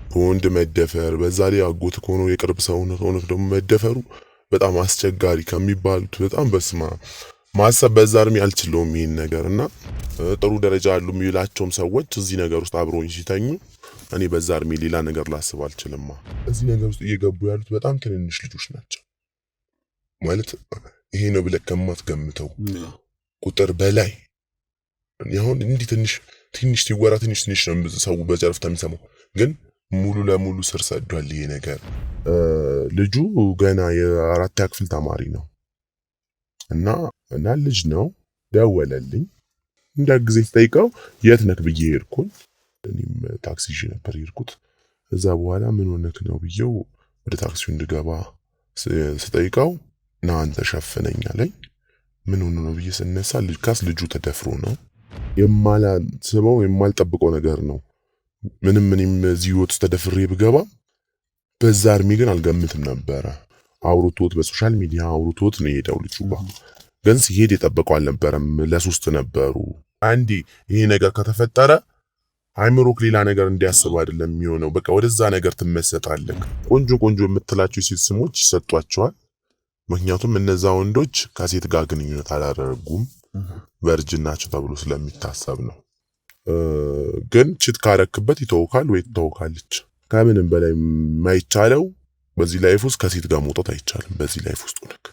ከወንድ መደፈር፣ በዛ ላይ አጎት ከሆነ የቅርብ ሰው ሆኖ ደግሞ መደፈሩ በጣም አስቸጋሪ ከሚባሉት፣ በጣም በስማ ማሰብ በዛ እድሜ አልችለውም ይሄን ነገር። እና ጥሩ ደረጃ አሉ የሚላቸውም ሰዎች እዚህ ነገር ውስጥ አብረውኝ ሲተኙ እኔ በዛ እድሜ ሌላ ነገር ላስብ አልችልማ። እዚህ ነገር ውስጥ እየገቡ ያሉት በጣም ትንንሽ ልጆች ናቸው። ማለት ይሄ ነው ብለህ ከማትገምተው ቁጥር በላይ። አሁን እንዲህ ትንሽ ትንሽ ሲወራ ትንሽ ትንሽ ነው ሰው በጨረፍታ የሚሰማው፣ ግን ሙሉ ለሙሉ ስር ሰዷል ይሄ ነገር። ልጁ ገና የአራተኛ ክፍል ተማሪ ነው እና ልጅ ነው። ደወለልኝ፣ እንደ ጊዜ ስጠይቀው የት ነክ ብዬ ሄድኩኝ። እኔም ታክሲ ይዤ ነበር የሄድኩት። እዛ በኋላ ምን ሆነክ ነው ብዬው ወደ ታክሲው እንድገባ ስጠይቀው ና አንተ ሸፍነኝ አለኝ። ምን ሆኖ ነው ብዬ ስነሳ ካስ ልጁ ተደፍሮ ነው። የማላስበው የማልጠብቀው ነገር ነው። ምንም እኔም እዚህ ህይወት ውስጥ ተደፍሬ ብገባ በዛ እድሜ ግን አልገምትም ነበረ። አውርቶት በ social media አውርቶት ነው የሄደው ልጁ ጋር። ግን ሲሄድ የጠበቀው አልነበረም። ለሶስት ነበሩ። አንዴ ይሄ ነገር ከተፈጠረ አይምሮክ ሌላ ነገር እንዲያስብ አይደለም የሚሆነው። በቃ ወደዛ ነገር ትመሰጣለህ። ቆንጆ ቆንጆ የምትላቸው የሴት ስሞች ይሰጧቸዋል። ምክንያቱም እነዛ ወንዶች ከሴት ጋር ግንኙነት አላደረጉም፣ virgin ናቸው ተብሎ ስለሚታሰብ ነው። ግን cheat ካረክበት ይተውካል ወይ ትተውካለች። ከምንም በላይ የማይቻለው በዚህ life ውስጥ ከሴት ጋር መውጣት አይቻልም። በዚህ life ውስጥ ሆነክ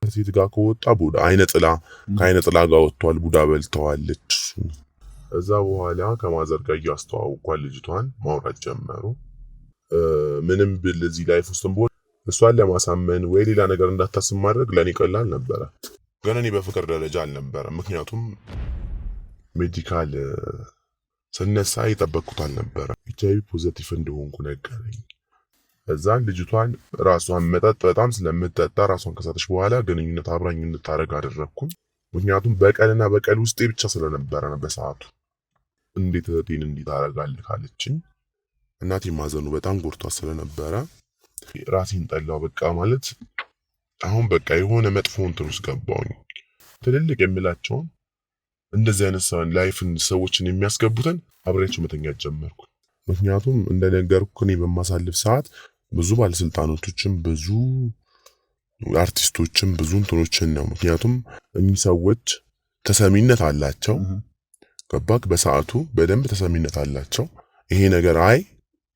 ከሴት ጋር ከወጣ ቡዳ አይነ ጥላ፣ ከአይነ ጥላ ጋር ወጥቷል፣ ቡዳ በልተዋለች። እዛ በኋላ ከ mother ጋር እያስተዋውቋል ልጅቷን ማውራት ጀመሩ። ምንም ብል እዚህ life ውስጥ ብሆን እሷን ለማሳመን ወይ ሌላ ነገር እንዳታስብ ማድረግ ለእኔ ቀላል ነበረ። ግን እኔ በፍቅር ደረጃ አልነበረም። ምክንያቱም medical ስነሳ የጠበቅኩት አልነበረ። HIV positive እንደሆንኩ ነገረኝ። እዛ ልጅቷን ራሷን መጠጥ በጣም ስለምትጠጣ ራሷን ከሳተች በኋላ ግንኙነት አብራኝ እንድታደርግ አደረግኩኝ። ምክንያቱም በቀልና በቀል ውስጤ ብቻ ስለነበረ ነው በሰዓቱ። እንዴት እህቴን እንዲህ ታደርጋለህ ካለችኝ እናቴ ማዘኑ በጣም ጎድቷት ስለነበረ ራሴን ጠላው። በቃ ማለት አሁን በቃ የሆነ መጥፎ እንትን ውስጥ ገባሁኝ። ትልልቅ የምላቸውን እንደዚህ አይነት life ን ሰዎችን የሚያስገቡትን አብሬያቸው መተኛት ጀመርኩ። ምክንያቱም እንደነገርኩ እኔ በማሳልፍ ሰዓት ብዙ ባለስልጣኖቶችም ብዙ አርቲስቶችም ብዙ እንትኖችን ነው። ምክንያቱም እኚህ ሰዎች ተሰሚነት አላቸው። ገባክ? በሰዓቱ በደንብ ተሰሚነት አላቸው። ይሄ ነገር አይ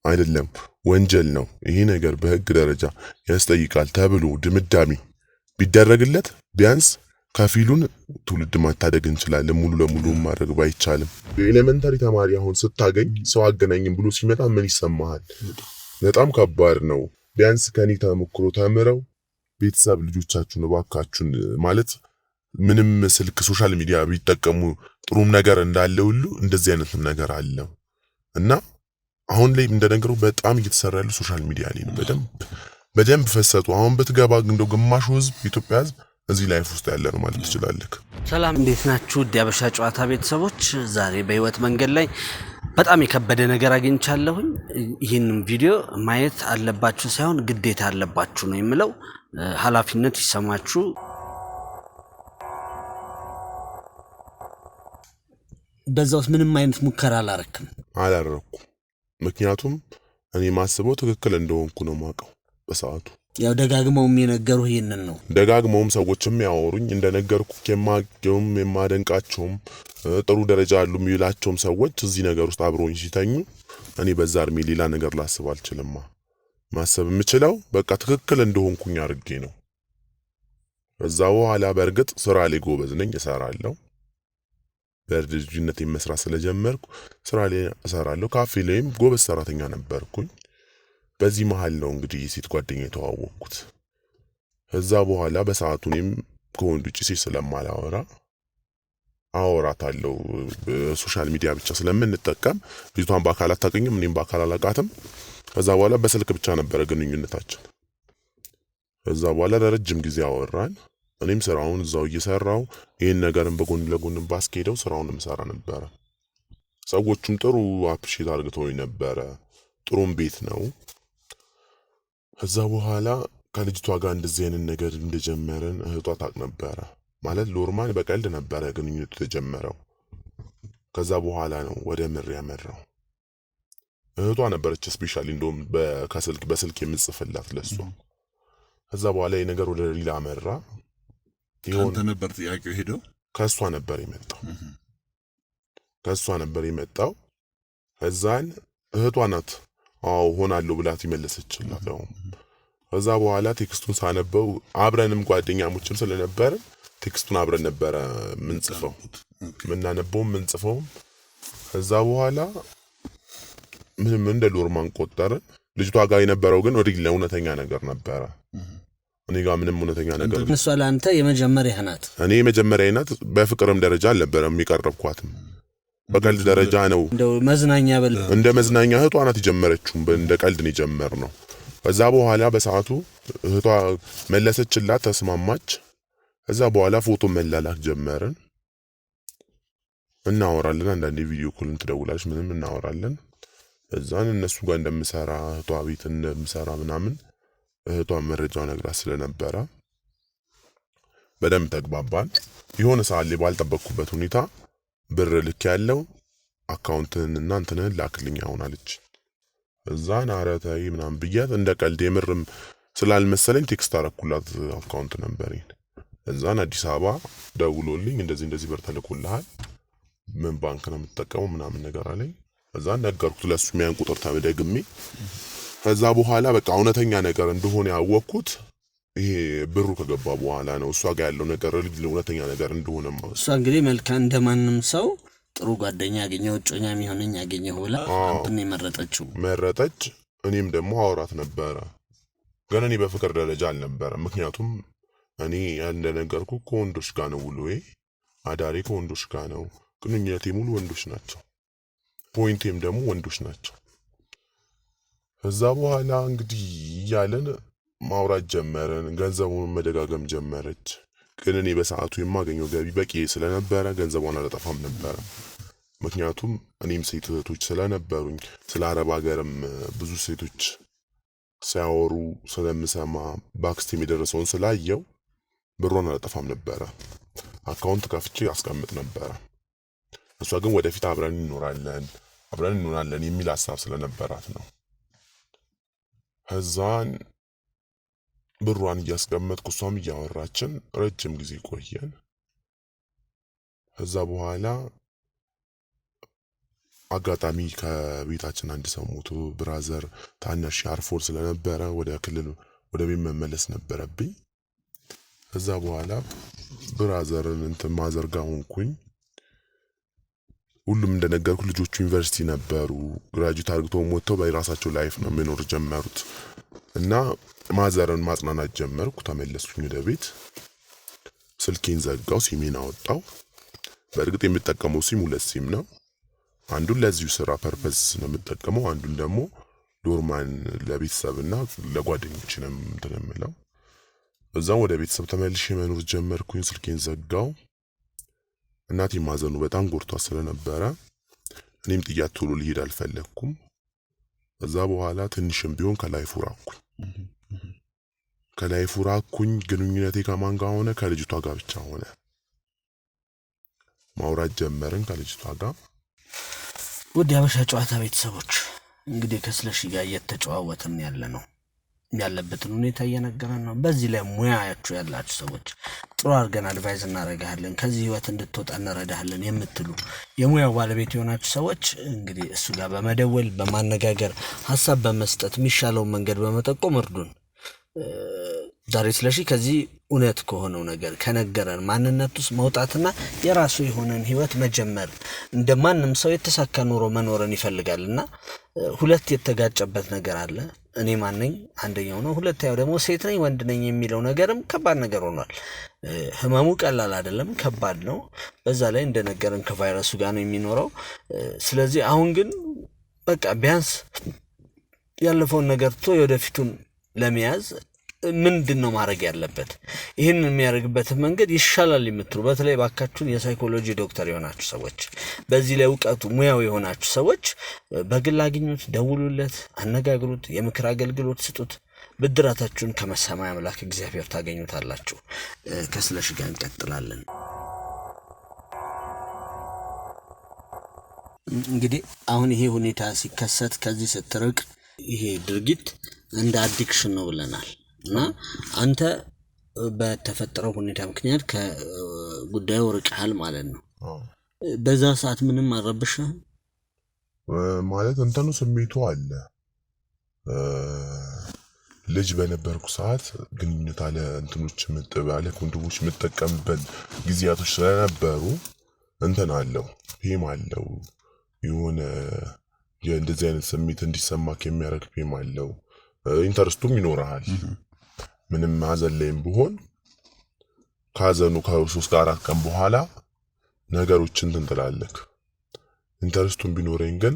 አይደለም ወንጀል ነው፣ ይሄ ነገር በህግ ደረጃ ያስጠይቃል ተብሎ ድምዳሜ ቢደረግለት ቢያንስ ከፊሉን ትውልድ ማታደግ እንችላለን። ሙሉ ለሙሉ ማድረግ ባይቻልም የ elementary ተማሪ አሁን ስታገኝ ሰው አገናኝም ብሎ ሲመጣ ምን ይሰማሃል? በጣም ከባድ ነው። ቢያንስ ከኔ ተሞክሮ ተምረው ቤተሰብ ልጆቻችሁን እባካችሁን፣ ማለት ምንም ስልክ social media ቢጠቀሙ ጥሩም ነገር እንዳለ ሁሉ እንደዚህ አይነትም ነገር አለው። እና አሁን ላይ እንደነገሩ በጣም እየተሰራ ያለው social media ላይ ነው። በደንብ በደንብ ፈሰጡ። አሁን ብትገባ እንደው ግማሹ ህዝብ፣ የኢትዮጵያ ህዝብ እዚህ life ውስጥ ያለ ነው ማለት ትችላለህ። ሰላም፣ እንዴት ናችሁ? ውድ ያበሻ ጨዋታ ቤተሰቦች፣ ዛሬ በህይወት መንገድ ላይ በጣም የከበደ ነገር አግኝቻለሁኝ። ይህንን ቪዲዮ ማየት አለባችሁ ሳይሆን ግዴታ አለባችሁ ነው የምለው። ኃላፊነት ይሰማችሁ። በዛ ውስጥ ምንም አይነት ሙከራ አላረክም? አላረኩም። ምክንያቱም እኔ ማስበው ትክክል እንደሆንኩ ነው የማውቀው በሰዓቱ። ያው ደጋግመውም የነገሩ ይህንን ነው። ደጋግመውም ሰዎችም ያወሩኝ እንደነገርኩ የማውቀውም የማደንቃቸውም ጥሩ ደረጃ አሉ የሚላቸውም ሰዎች እዚህ ነገር ውስጥ አብረውኝ ሲተኙ እኔ በዛ እድሜ ሌላ ነገር ላስብ አልችልማ። ማሰብ የምችለው በቃ ትክክል እንደሆንኩኝ አድርጌ ነው። ከዛ በኋላ በእርግጥ ስራ ላይ ጎበዝ ነኝ፣ እሰራለሁ። በልጅነት መስራት ስለጀመርኩ ስራ ላይ እሰራለሁ። ካፌ ላይም ጎበዝ ሰራተኛ ነበርኩኝ። በዚህ መሀል ነው እንግዲህ የሴት ጓደኛ የተዋወቅኩት። ከዛ በኋላ በሰዓቱ እኔም ከወንድ ውጭ ሴት ስለማላወራ አወራታለሁ። Social media ብቻ ስለምንጠቀም ልጅቷን በአካል አታውቅኝም፣ እኔም በአካል አላውቃትም። ከዛ በኋላ በስልክ ብቻ ነበረ ግንኙነታችን። ከዛ በኋላ ለረጅም ጊዜ አወራን። እኔም ስራውን እዛው እየሰራው ይህን ነገርን በጎን ለጎን ባስኬደው ስራውን እሰራ ነበረ። ሰዎቹም ጥሩ appreciate አድርገውኝ ነበረ። ጥሩም ቤት ነው። ከዛ በኋላ ከልጅቷ ጋር እንደዚህ አይነት ነገር እንደጀመረን እህቷ ታውቅ ነበረ። ማለት normal በቀልድ ነበረ ግንኙነቱ የተጀመረው። ከዛ በኋላ ነው ወደ ምር ያመራው። እህቷ ነበረች specially እንደውም በስልክ የምጽፍላት ለሷ። ከዛ በኋላ ይህ ነገር ወደ ሌላ አመራ። ከአንተ ነበር ጥያቄው ሄደው? ከእሷ ነበር የመጣው ከእሷ ነበር የመጣው። ከዛን እህቷ ናት አዎ ሆናለሁ ብላት ይመለሰችላት። ከዛ በኋላ text ኡን ሳነበው አብረንም ጓደኛሞችም ስለነበረ text ኡን አብረን ነበረ ምንጽፈው ምናነበውም ምንጽፈውም። ከዛ በኋላ ምንም እንደ normal ቆጠርን። ልጅቷ ጋር የነበረው ግን real እውነተኛ ነገር ነበረ። እኔ ጋር ምንም እውነተኛ ነገር እሷ ለአንተ የመጀመሪያ ናት። እኔ የመጀመሪያ ናት። በፍቅርም ደረጃ አልነበረም የቀረብኳትም፣ በቀልድ ደረጃ ነው። እንደው መዝናኛ በል እንደ መዝናኛ እህቷ ናት የጀመረችው፣ እንደ ቀልድ ነው የጀመርነው። ከዛ በኋላ በሰዓቱ እህቷ መለሰችላት፣ ተስማማች። ከዛ በኋላ ፎቶ መላላክ ጀመርን። እናወራለን፣ አንዳንዴ video call ም ትደውላለች፣ ምንም እናወራለን። እዛን እነሱ ጋር እንደምሰራ እህቷ ቤት እንደምሰራ ምናምን እህቷ መረጃው ነግራ ስለነበረ በደንብ ተግባባን። የሆነ ሰዓት ላይ ባልጠበቅኩበት ሁኔታ ብር ልክ ያለው አካውንትን እና እንትንህን ላክልኝ አሁን አለች። እዛን ኧረ ተይ ምናምን ብያት እንደ ቀልድ የምርም ስላልመሰለኝ text አረኩላት account ነበረኝ። እዛን አዲስ አበባ ደውሎልኝ እንደዚህ እንደዚህ ብር ተልኮልሃል፣ ምን ባንክ ነው የምትጠቀመው ምናምን ነገር አለኝ። እዛን ነገርኩት ለሱ ያን ቁጥር ተደግሜ። ከዛ በኋላ በቃ እውነተኛ ነገር እንደሆነ ያወቅኩት ይሄ ብሩ ከገባ በኋላ ነው። እሷ ጋር ያለው ነገር እውነተኛ ነገር እንደሆነ እሷ እንግዲህ መልካም እንደማንም ሰው ጥሩ ጓደኛ ያገኘው እጮኛ የሚሆነኝ ያገኘው ብላ አንተን የመረጠችው መረጠች። እኔም ደግሞ አውራት ነበረ፣ ግን እኔ በፍቅር ደረጃ አልነበረ። ምክንያቱም እኔ እንደነገርኩ ከወንዶች ጋር ነው ውሎዬ፣ አዳሬ ከወንዶች ጋር ነው፣ ግንኙነቴ ሙሉ ወንዶች ናቸው፣ point ኤም ደግሞ ወንዶች ናቸው። ከዛ በኋላ እንግዲህ እያለን ማውራት ጀመረን፣ ገንዘቡን መደጋገም ጀመረች። ግን እኔ በሰዓቱ የማገኘው ገቢ በቂ ስለነበረ ገንዘቧን አላጠፋም ነበረ። ምክንያቱም እኔም ሴት እህቶች ስለነበሩኝ ስለ አረብ ሀገርም ብዙ ሴቶች ሲያወሩ ስለምሰማ በአክስቴም የደረሰውን ስላየው ብሯን አላጠፋም ነበረ። account ከፍቼ አስቀምጥ ነበረ። እሷ ግን ወደፊት አብረን እንኖራለን አብረን እንሆናለን የሚል ሀሳብ ስለነበራት ነው። ከዛን ብሯን እያስቀመጥኩ እሷም እያወራችን ረጅም ጊዜ ቆየን። ከዛ በኋላ አጋጣሚ ከቤታችን አንድ ሰው ሞቶ brother ታናሽ አርፎ ስለነበረ ወደ ክልል ወደ ቤት መመለስ ነበረብኝ። ከዛ በኋላ brother ን እንትን mother ጋ ሆንኩኝ። ሁሉም እንደነገርኩ ልጆቹ ዩኒቨርሲቲ ነበሩ። graduate አድርገው ወጥተው በራሳቸው life ነው መኖር ጀመሩት እና mother ን ማጽናናት ጀመርኩ። ተመለስኩኝ ወደ ቤት። ስልኬን ዘጋው፣ ሲሜን አወጣው። በእርግጥ የምጠቀመው ሲም ሁለት ሲም ነው። አንዱን ለዚሁ ስራ purpose ነው የምጠቀመው፣ አንዱን ደግሞ normal ለቤተሰብና ለጓደኞች ነው እንትን የምለው። እዛም ወደ ቤተሰብ ተመልሼ መኖር ጀመርኩኝ። ስልኬን ዘጋው። እናቴ ማዘኑ በጣም ጎርቷ ስለነበረ እኔም ጥያት ቶሎ ልሄድ አልፈለግኩም። ከዛ በኋላ ትንሽም ቢሆን ከ life ኡ ራኩኝ። ከ life ኡ ራኩኝ። ግንኙነቴ ከማን ጋር ሆነ? ከልጅቷ ጋር ብቻ ሆነ። ማውራት ጀመርን ከልጅቷ ጋር። ውድ የሀበሻ ጨዋታ ቤተሰቦች እንግዲህ ከስለሺ ጋር እየተጨዋወትን ያለ ነው፣ ያለበትን ሁኔታ እየነገረን ነው። በዚህ ላይ ሙያችሁ ያላችሁ ሰዎች ጥሩ አድርገን advise እናደርግሃለን፣ ከዚህ ህይወት እንድትወጣ እንረዳሃለን የምትሉ የሙያው ባለቤት የሆናችሁ ሰዎች እንግዲህ እሱ ጋር በመደወል በማነጋገር ሀሳብ በመስጠት የሚሻለውን መንገድ በመጠቆም እርዱን። ዛሬ ስለሺ ከዚህ እውነት ከሆነው ነገር ከነገረን ማንነት ውስጥ መውጣትና የራሱ የሆነን ህይወት መጀመር እንደ ማንም ሰው የተሳካ ኑሮ መኖርን ይፈልጋል እና ሁለት የተጋጨበት ነገር አለ። እኔ ማን ነኝ አንደኛው ነው። ሁለተኛው ደግሞ ሴት ነኝ ወንድ ነኝ የሚለው ነገርም ከባድ ነገር ሆኗል። ህመሙ ቀላል አይደለም፣ ከባድ ነው። በዛ ላይ እንደነገረን ከቫይረሱ ጋር ነው የሚኖረው። ስለዚህ አሁን ግን በቃ ቢያንስ ያለፈውን ነገር ትቶ የወደፊቱን ለመያዝ ምንድን ነው ማድረግ ያለበት? ይህንን የሚያደርግበት መንገድ ይሻላል የምትሉ በተለይ ባካችሁን የሳይኮሎጂ ዶክተር የሆናችሁ ሰዎች፣ በዚህ ላይ እውቀቱ ሙያው የሆናችሁ ሰዎች በግል አግኙት፣ ደውሉለት፣ አነጋግሩት፣ የምክር አገልግሎት ስጡት። ብድራታችሁን ከመሰማይ አምላክ እግዚአብሔር ታገኙታላችሁ። ከስለሺ ጋር እንቀጥላለን። እንግዲህ አሁን ይሄ ሁኔታ ሲከሰት ከዚህ ስትርቅ ይሄ ድርጊት እንደ addiction ነው ብለናል እና አንተ በተፈጠረው ሁኔታ ምክንያት ከጉዳዩ ርቀሃል ማለት ነው። በዛ ሰዓት ምንም አልረብሽህም? ማለት እንትኑ ስሜቱ አለ። ልጅ በነበርኩ ሰዓት ግንኙነት አለ እንትኖች አለ ኮንዶሞች የምጠቀምበት ጊዜያቶች ስለነበሩ እንትን አለው pain አለው የሆነ እንደዚህ አይነት ስሜት እንዲሰማክ የሚያደርግ pain አለው። interest ኡም ይኖርሃል። ምንም ሀዘን ላይም ብሆን ካዘኑ ከ3 ከ4 ቀን በኋላ ነገሮች እንትን ትላለህ። interest ኡም ቢኖረኝ ግን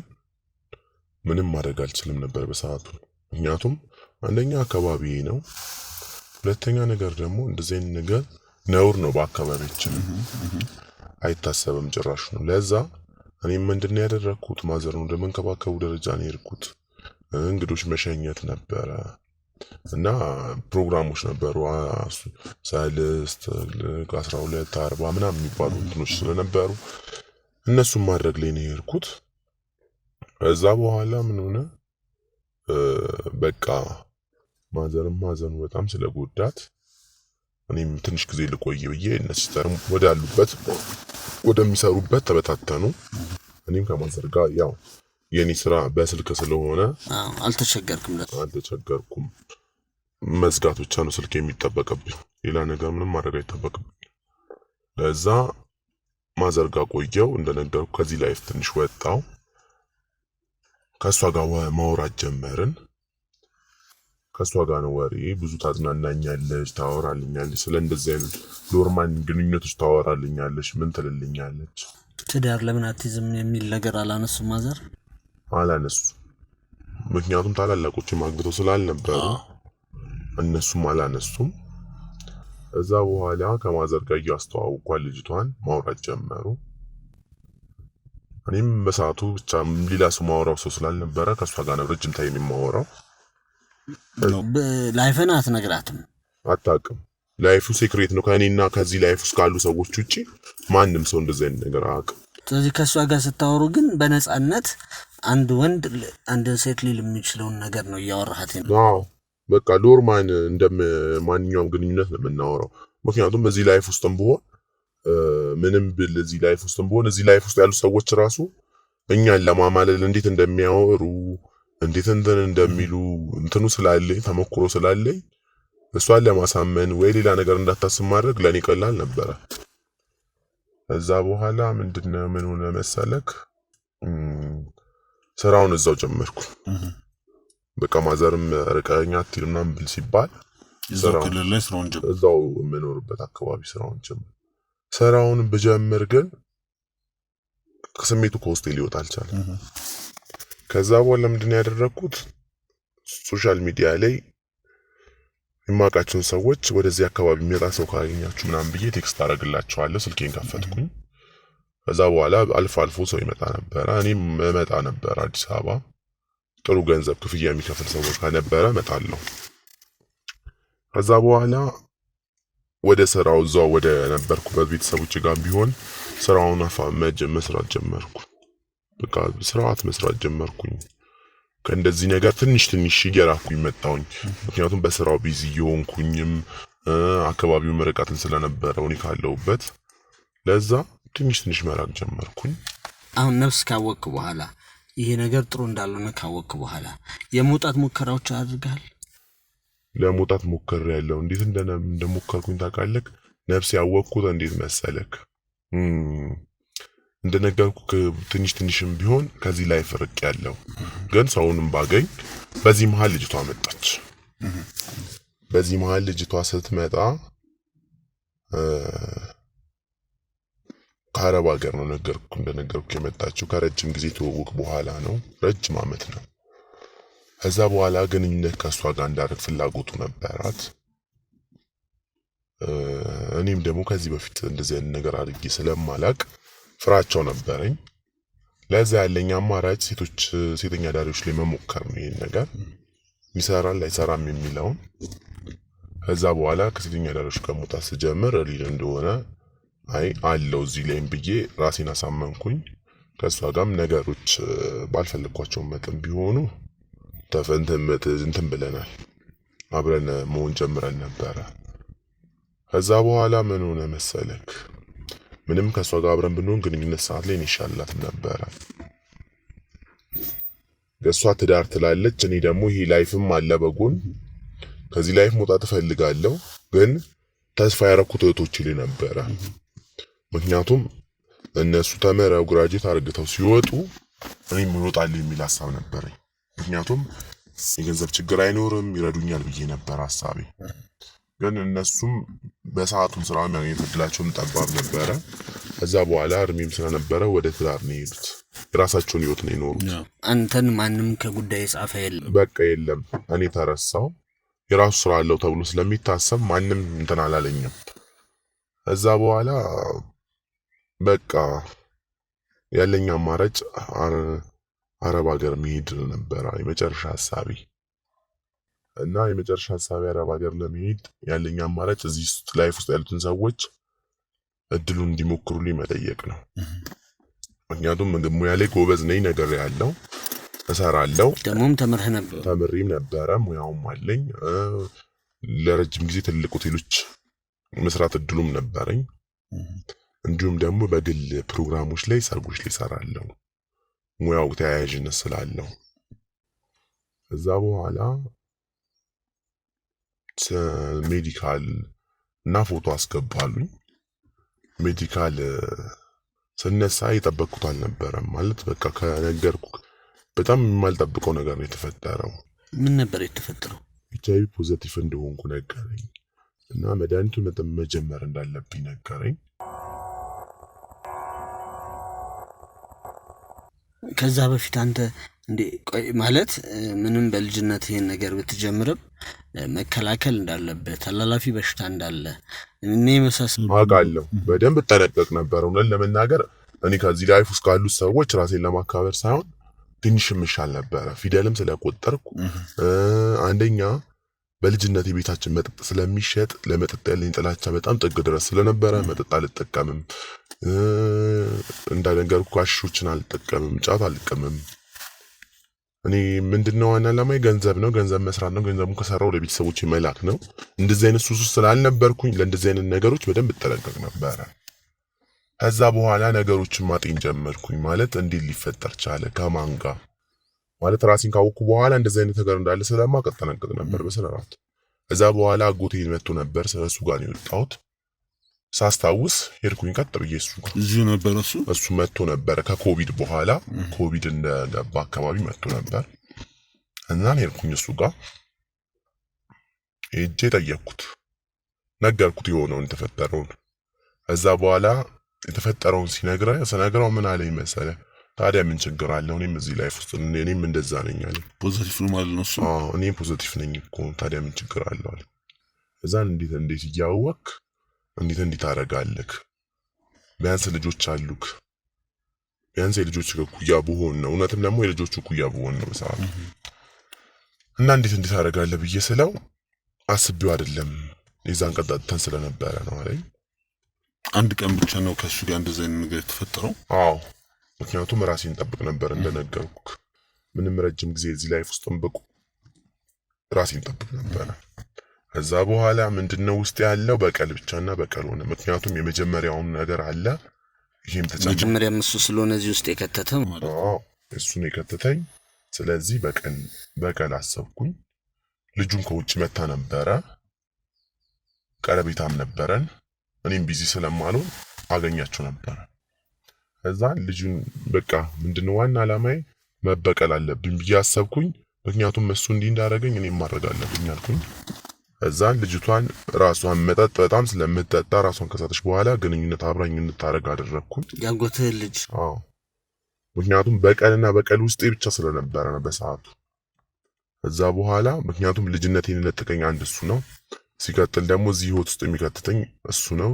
ምንም ማድረግ አልችልም ነበር በሰዓቱ። ምክንያቱም አንደኛ አካባቢ ነው፣ ሁለተኛ ነገር ደግሞ እንደዚህ አይነት ነገር ነውር ነው በአካባቢያችን አይታሰብም ጭራሽ ነው። ለዛ እኔም ምንድነው ያደረኩት mother ነው እንደመንከባከቡ ደረጃ ነው የሄድኩት። እንግዶች መሸኘት ነበረ እና ፕሮግራሞች ነበሩ 3 12 40 ምናምን የሚባሉ እንትኖች ስለነበሩ እነሱን ማድረግ ላይ ነው የሄድኩት። ከዛ በኋላ ምን ሆነ በቃ mother ም ማዘኑ በጣም ስለጎዳት እኔም ትንሽ ጊዜ ልቆይ ብዬ እነ sister ም ወዳሉበት ወደሚሰሩበት ተበታተኑ። እኔም ከ mother ጋር ያው የኔ ስራ በስልክ ስለሆነ አልተቸገርኩም አልተቸገርኩም። መዝጋት ብቻ ነው ስልክ የሚጠበቅብኝ፣ ሌላ ነገር ምንም ማድረግ አይጠበቅብኝ። ለዛ mother ጋር ቆየው። እንደነገርኩ ከዚህ life ትንሽ ወጣው። ከሷ ጋር ማውራት ጀመርን። ከሷ ጋር ነው ወሬ ብዙ ታዝናናኛለች፣ ታወራልኛለች፣ ስለ እንደዚህ አይነት normal ግንኙነቶች ታወራልኛለች፣ ምን ትልልኛለች። ትዳር ለምን አትይዝም የሚል ነገር አላነሱም mother? አላነሱ። ምክንያቱም ታላላቆች አግብተው ስላልነበሩ እነሱም አላነሱም። እዛ በኋላ ከ mother ጋር እያስተዋወቅኳት ልጅቷን ማውራት ጀመሩ። እኔም በሰዓቱ ብቻ ሌላ ሰው ማወራው ሰው ስላልነበረ ከሷ ጋር ነው ረጅም time የማወራው። life ን አትነግራትም? አታውቅም። life ኡ secret ነው። ከእኔና ከዚህ life ውስጥ ካሉ ሰዎች ውጪ ማንም ሰው እንደዚህ አይነት ነገር አያውቅም። ስለዚህ ከሷ ጋር ስታወሩ ግን በነፃነት አንድ ወንድ አንድን ሴት ሊል የሚችለውን ነገር ነው እያወራሃት ነው? አዎ በቃ normal እንደም ማንኛውም ግንኙነት ነው የምናወራው። ምክንያቱም እዚህ life ውስጥም ብሆን ምንም ብል እዚህ life ውስጥም ብሆን እዚህ life ውስጥ ያሉ ሰዎች ራሱ እኛን ለማማለል እንዴት እንደሚያወሩ እንዴት እንትን እንደሚሉ እንትኑ ስላለኝ ተሞክሮ ስላለኝ እሷን ለማሳመን ወይ ሌላ ነገር እንዳታስብ ማድረግ ለኔ ቀላል ነበረ። እዛ በኋላ ምንድነው ምን ሆነ መሰለክ ስራውን እዛው ጀመርኩ። በቃ mother ም ርቀኛ አትሂድ ምናምን ብል ሲባል እዛው ክልል ላይ ስራውን ጀመርኩ። እዛው የምኖርበት አካባቢ ስራውን ጀመርኩ። ስራውን ብጀምር ግን ስሜቱ ከውስጤ ሊወጣ አልቻለም። ከዛ በኋላ ምንድነው ያደረኩት social media ላይ የማውቃቸውን ሰዎች ወደዚህ አካባቢ የሚመጣ ሰው ካገኛችሁ ምናምን ብዬ text አደርግላቸዋለሁ። ስልኬን ከፈትኩኝ። ከዛ በኋላ አልፎ አልፎ ሰው ይመጣ ነበረ። እኔም እመጣ ነበር አዲስ አበባ። ጥሩ ገንዘብ ክፍያ የሚከፍል ሰው ከነበረ እመጣለሁ። ከዛ በኋላ ወደ ስራው እዛው ወደ ነበርኩበት ቤተሰቦች ጋር ቢሆን ስራውን መስራት ጀመርኩ። በቃ ስርዓት መስራት ጀመርኩኝ። ከእንደዚህ ነገር ትንሽ ትንሽ እየራኩኝ መጣሁኝ። ምክንያቱም በስራው busy እየሆንኩኝም አካባቢው ርቀትን ስለነበረው እኔ ካለሁበት ለዛ ትንሽ ትንሽ መራቅ ጀመርኩኝ። አሁን ነፍስ ካወቅክ በኋላ ይሄ ነገር ጥሩ እንዳልሆነ ካወቅክ በኋላ የመውጣት ሙከራዎች አድርገሃል? ለመውጣት ሞክሬያለሁ። እንዴት እንደሞከርኩኝ ታውቃለህ? ነፍስ ያወቅኩት እንዴት መሰለክ? እንደነገርኩ ትንሽ ትንሽም ቢሆን ከዚህ life ርቄያለሁ። ግን ሰውንም ባገኝ በዚህ መሃል ልጅቷ መጣች። በዚህ መሃል ልጅቷ ስትመጣ ከአረብ ሀገር ነው እንደነገርኩ የመጣችው። ከረጅም ጊዜ ትውውቅ በኋላ ነው፣ ረጅም አመት ነው። ከዛ በኋላ ግንኙነት ከሷ ጋር እንዳደርግ ፍላጎቱ ነበራት። እኔም ደግሞ ከዚህ በፊት እንደዚህ አይነት ነገር አድርጌ ስለማላቅ ፍራቻው ነበረኝ። ለዛ ያለኝ አማራጭ ሴተኛ አዳሪዎች ላይ መሞከር ነው። ይሄን ነገር ይሰራል አይሰራም የሚለውን። ከዛ በኋላ ከሴተኛ አዳሪዎች ጋር መውጣት ስጀምር real እንደሆነ አይ አለው እዚህ ላይም ብዬ ራሴን አሳመንኩኝ። ከእሷ ጋርም ነገሮች ባልፈለግኳቸው መጠን ቢሆኑ እንትን ብለናል፣ አብረን መሆን ጀምረን ነበረ። ከዛ በኋላ ምን ሆነ መሰለክ፣ ምንም ከእሷ ጋር አብረን ብንሆን ግንኙነት ሰዓት ላይ እኔ ይሻላትም ነበረ። እሷ ትዳር ትላለች፣ እኔ ደግሞ ይሄ life ም አለ በጎን፣ ከዚህ life መውጣት እፈልጋለሁ። ግን ተስፋ ያረኩት እህቶቼ ላይ ነበረ። ምክንያቱም እነሱ ተምረው graduate አርግተው ሲወጡ እኔም እወጣለሁ የሚል ሀሳብ ነበረኝ። ምክንያቱም የገንዘብ ችግር አይኖርም፣ ይረዱኛል ብዬ ነበር ሀሳቤ። ግን እነሱም በሰዓቱም ስራ ማግኘት እድላቸውም ጠባብ ነበረ። ከዛ በኋላ እድሜም ስለነበረ ወደ ትዳር ነው የሄዱት። የራሳቸውን ህይወት ነው የኖሩት። አንተን ማንም ከጉዳይ የጻፈ የለም። በቃ የለም፣ እኔ ተረሳው። የራሱ ስራ አለው ተብሎ ስለሚታሰብ ማንም እንትን አላለኝም። ከዛ በኋላ በቃ ያለኝ አማራጭ አረብ ሀገር መሄድ ነበረ የመጨረሻ ሀሳቤ። እና የመጨረሻ ሀሳቤ አረብ ሀገር ለመሄድ ያለኝ አማራጭ እዚህ life ውስጥ ያሉትን ሰዎች እድሉን እንዲሞክሩልኝ መጠየቅ ነው። ምክንያቱም ምግብ ሙያ ላይ ጎበዝ ነኝ፣ ነገር ያለው እሰራለሁ። ደግሞም ተምረህ ነበር። ተምሬም ነበረ፣ ሙያውም አለኝ። ለረጅም ጊዜ ትልቅ ሆቴሎች መስራት እድሉም ነበረኝ። እንዲሁም ደግሞ በግል ፕሮግራሞች ላይ ሰርጎች ላይ እሰራለሁ፣ ሙያው ተያያዥነት ስላለው። ከዛ በኋላ medical እና ፎቶ አስገባሉኝ። medical ስነሳ የጠበቅኩት አልነበረም። ማለት በቃ ከነገርኩ በጣም የማልጠብቀው ነገር ነው የተፈጠረው። ምን ነበር የተፈጠረው? HIV positive እንደሆንኩ ነገረኝ እና መድኃኒቱን መጀመር እንዳለብኝ ነገረኝ። ከዛ በፊት አንተ እንዴ ቆይ ማለት ምንም በልጅነት ይሄን ነገር ብትጀምርም መከላከል እንዳለበት ተላላፊ በሽታ እንዳለ እኔ መሳሰሉ አውቃለሁ። በደንብ እጠነቀቅ ነበር። እውነት ለመናገር እኔ ከዚህ life ውስጥ ካሉት ሰዎች ራሴን ለማካበር ሳይሆን ትንሽ እምሻል ነበረ። ፊደልም ስለቆጠርኩ አንደኛ በልጅነት የቤታችን መጠጥ ስለሚሸጥ ለመጠጥ ያለኝ ጥላቻ በጣም ጥግ ድረስ ስለነበረ መጠጥ አልጠቀምም። እንዳነገርኩ አሽሾችን አልጠቀምም፣ ጫት አልቀምም። እኔ ምንድነው ዋና ዓላማዬ ገንዘብ ነው፣ ገንዘብ መስራት ነው። ገንዘቡን ከሰራው ለቤተሰቦቼ መላክ ነው። እንደዚህ አይነት ሱስ ውስጥ ስላልነበርኩኝ ለእንደዚህ አይነት ነገሮች በደንብ እጠነቀቅ ነበረ። ከዛ በኋላ ነገሮችን ማጤን ጀመርኩኝ። ማለት እንዴት ሊፈጠር ቻለ፣ ከማን ጋር ማለት ራሴን ካወቅኩ በኋላ እንደዚህ አይነት ነገር እንዳለ ስለማውቅ እጠነቀቅ ነበር በስርዓት። ከዛ በኋላ አጎቴ መጥቶ ነበር፣ ስለሱ ጋር ነው የወጣሁት። ሳስታውስ ሄድኩኝ ቀጥ ብዬ እሱ ጋር። እዚሁ ነበር እሱ? እሱ መጥቶ ነበር ከኮቪድ በኋላ፣ ኮቪድ እንደገባ አካባቢ መጥቶ ነበር እና ሄድኩኝ እሱ ጋር ሄጄ ጠየቅኩት፣ ነገርኩት የሆነውን የተፈጠረውን። ከዛ በኋላ የተፈጠረውን ስነግረው ምን አለኝ መሰለህ? ታዲያ ምን ችግር አለው? እኔም እዚህ life ውስጥ እኔም እንደዛ ነኝ አለኝ። positive ነው ማለት ነው እሱ? አዎ እኔም positive ነኝ እኮ ታዲያ ምን ችግር አለው አለኝ። እዛን እንዴት እንዴት እያወቅክ እንዴት እንዴት ታደርጋለህ? ቢያንስ ልጆች አሉክ፣ ቢያንስ የልጆች እኩያ ብሆን ነው። እውነትም ደግሞ የልጆቹ እኩያ ብሆን ነው በሰዓቱ። እና እንዴት እንዴት ታደርጋለህ ብዬ ስለው አስቤው አይደለም የዛን ቀን ጠጥተን ስለነበረ ነው አለኝ። አንድ ቀን ብቻ ነው ከእሱ ጋር እንደዚህ አይነት ነገር የተፈጠረው? አዎ ምክንያቱም ራሴን ጠብቅ ነበር እንደነገርኩህ። ምንም ረጅም ጊዜ እዚህ life ውስጥ ብቆይ ራሴን ጠብቅ ነበር። ከዛ በኋላ ምንድነው ውስጥ ያለው በቀል ብቻና በቀል ሆነ። ምክንያቱም የመጀመሪያውን ነገር አለ፣ ይሄም ተጨምሮ መጀመሪያም እሱ ስለሆነ እዚህ ውስጥ የከተተው። አዎ እሱ ነው የከተተኝ። ስለዚህ በቀል አሰብኩኝ። ልጁም ከውጭ መታ ነበረ፣ ቀረቤታም ነበረን። እኔም busy ስለማልሆን አገኛቸው ነበረ። ከዛ ልጁን በቃ ምንድነው ዋና አላማዬ መበቀል አለብኝ ብዬ አሰብኩኝ። ምክንያቱም እሱ እንዲህ እንዳደረገኝ እኔም ማድረግ አለብኝ አልኩኝ። ከዛ ልጅቷን ራሷን መጠጥ በጣም ስለምትጠጣ ራሷን ከሳተች በኋላ ግንኙነት አብራኝ እንድታረግ አደረግኩኝ። ያጎትህ ልጅ? አዎ ምክንያቱም በቀልና በቀል ውስጤ ብቻ ስለነበረ ነው በሰዓቱ። ከዛ በኋላ ምክንያቱም ልጅነቴን የነጠቀኝ አንድ እሱ ነው። ሲቀጥል ደግሞ እዚህ ህይወት ውስጥ የሚከትተኝ እሱ ነው።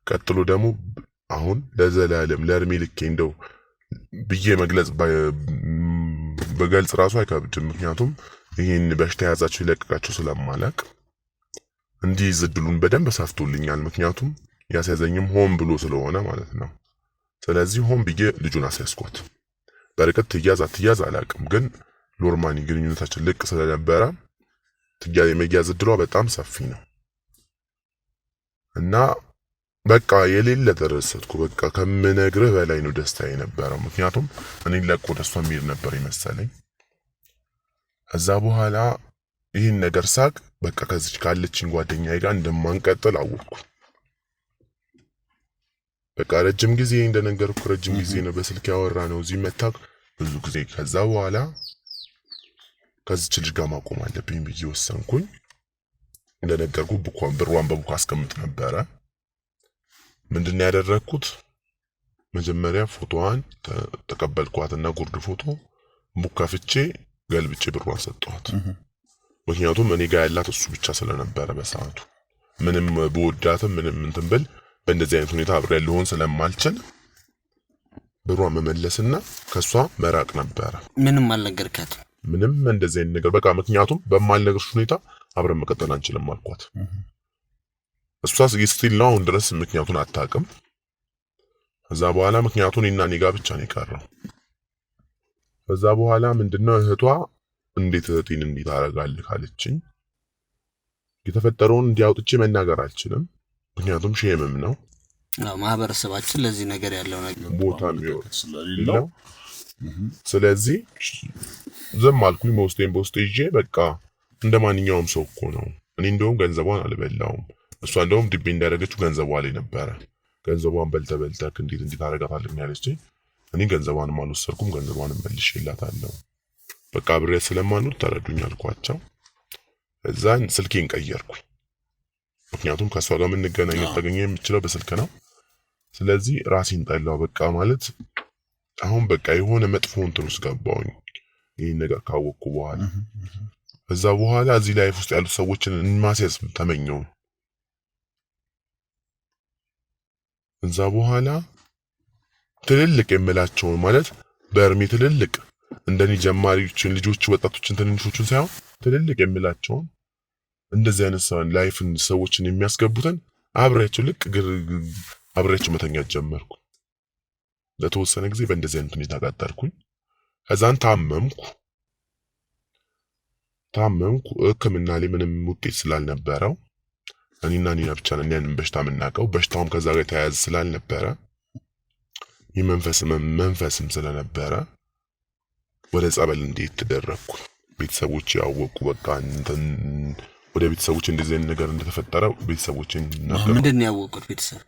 ቀጥሎ ደግሞ አሁን ለዘላለም ለእድሜ ልኬ እንደው ብዬ መግለጽ በገልጽ ራሱ አይከብድም። ምክንያቱም ይሄን በሽታ የያዛቸው ይለቅቃቸው ስለማላቅ እንዲይዝ እድሉን በደንብ ሰፍቶልኛል። ምክንያቱም ያስያዘኝም ሆን ብሎ ስለሆነ ማለት ነው። ስለዚህ ሆን ብዬ ልጁን አስያዝኳት። በርቀት ትያዝ አትያዝ አላውቅም፣ ግን normally ግንኙነታችን ልቅ ስለነበረ ትያዝ የመያዝ እድሏ በጣም ሰፊ ነው። እና በቃ የሌለ ተደሰትኩ። በቃ ከምነግርህ በላይ ነው ደስታ የነበረው። ምክንያቱም እኔን ለቆ ደስቷ የሚሄድ ነበር የመሰለኝ። ከዛ በኋላ ይህን ነገር ሳቅ በቃ ከዚች ካለችኝ ጓደኛዬ ጋር እንደማንቀጥል አወቅኩ። በቃ ረጅም ጊዜ እንደነገርኩ ረጅም ጊዜ ነው በስልክ ያወራ ነው እዚህ መታ ብዙ ጊዜ። ከዛ በኋላ ከዚች ልጅ ጋር ማቆም አለብኝ ብዬ ወሰንኩኝ። እንደነገርኩ ብሯን በ book አስቀምጥ ነበረ። ምንድነው ያደረግኩት? መጀመሪያ ፎቶዋን ተቀበልኳትና ጉርድ ፎቶ book ከፍቼ ገልብጬ ብሯን ሰጠኋት። ምክንያቱም እኔ ጋር ያላት እሱ ብቻ ስለነበረ በሰዓቱ ምንም ብወዳትም ምንም እንትን ብል በእንደዚህ አይነት ሁኔታ አብሬ ልሆን ስለማልችል ብሯን መመለስና ከሷ መራቅ ነበረ። ምንም አልነገርካትም? ምንም እንደዚህ አይነት ነገር በቃ ምክንያቱም በማልነግርሽ ሁኔታ አብረን መቀጠል አንችልም አልኳት። እሷ still ነው አሁን ድረስ ምክንያቱን አታውቅም። ከዛ በኋላ ምክንያቱን እኔና እኔ ጋር ብቻ ነው የቀረው። ከዛ በኋላ ምንድነው እህቷ እንዴት እህቴን እንዴት አደርጋለህ ካለችኝ የተፈጠረውን እንዲያውጥቼ መናገር አልችልም። ምክንያቱም shame ም ነው። አዎ፣ ማህበረሰባችን ለዚህ ነገር ያለው ነገር ቦታ የሚሆን ስለሌለው ስለዚህ ዝም አልኩኝ። በውስጤን በውስጤ ይዤ በቃ እንደ ማንኛውም ሰው እኮ ነው። እኔ እንደውም ገንዘቧን አልበላውም። እሷ እንደውም ድቤ እንዳደረገችው ገንዘቧ ላይ ነበረ። ገንዘቧን በልተ በልተህ እንዴት እንዴት አደርጋታለሁ ያለችኝ። እኔ ገንዘቧንም አልወሰድኩም፣ ገንዘቧንም መልሼላታለሁ። በቃ አብሬያት ስለማልኖር ተረዱኝ አልኳቸው። እዛን ስልኬን ቀየርኩኝ። ምክንያቱም ከእሷ ጋር የምንገናኘው ተገኘ የምችለው በስልክ ነው። ስለዚህ ራሴን ጠላው። በቃ ማለት አሁን በቃ የሆነ መጥፎ እንትን ውስጥ ገባሁኝ ይህን ነገር ካወቅኩ በኋላ። ከዛ በኋላ እዚህ life ውስጥ ያሉት ሰዎችን ማስያዝ ተመኘው። እዛ በኋላ ትልልቅ የምላቸውን ማለት በእድሜ ትልልቅ እንደኔ ጀማሪዎችን ልጆች፣ ወጣቶችን፣ ትንንሾችን ሳይሆን ትልልቅ የምላቸውን እንደዚህ አይነት ሰው life ን ሰዎችን የሚያስገቡትን አብሬያቸው ልቅ አብሬያቸው መተኛት ጀመርኩ። ለተወሰነ ጊዜ በእንደዚህ አይነት ሁኔታ ቀጠልኩኝ። ከዛን ታመምኩ። ሕክምና ላይ ምንም ውጤት ስላልነበረው እኔና ኒና ብቻ ነን ያንን በሽታ የምናውቀው። በሽታውም ከዛ ጋር የተያያዘ ስላልነበረ የመንፈስ መንፈስም ስለነበረ ወደ ጸበል እንዴት ተደረግኩ። ቤተሰቦች ያወቁ በቃ እንትን ወደ ቤተሰቦች እንደዚህ አይነት ነገር እንደተፈጠረ ቤተሰቦችን ነገሩ። ምንድን ነው ያወቁት ቤተሰብ?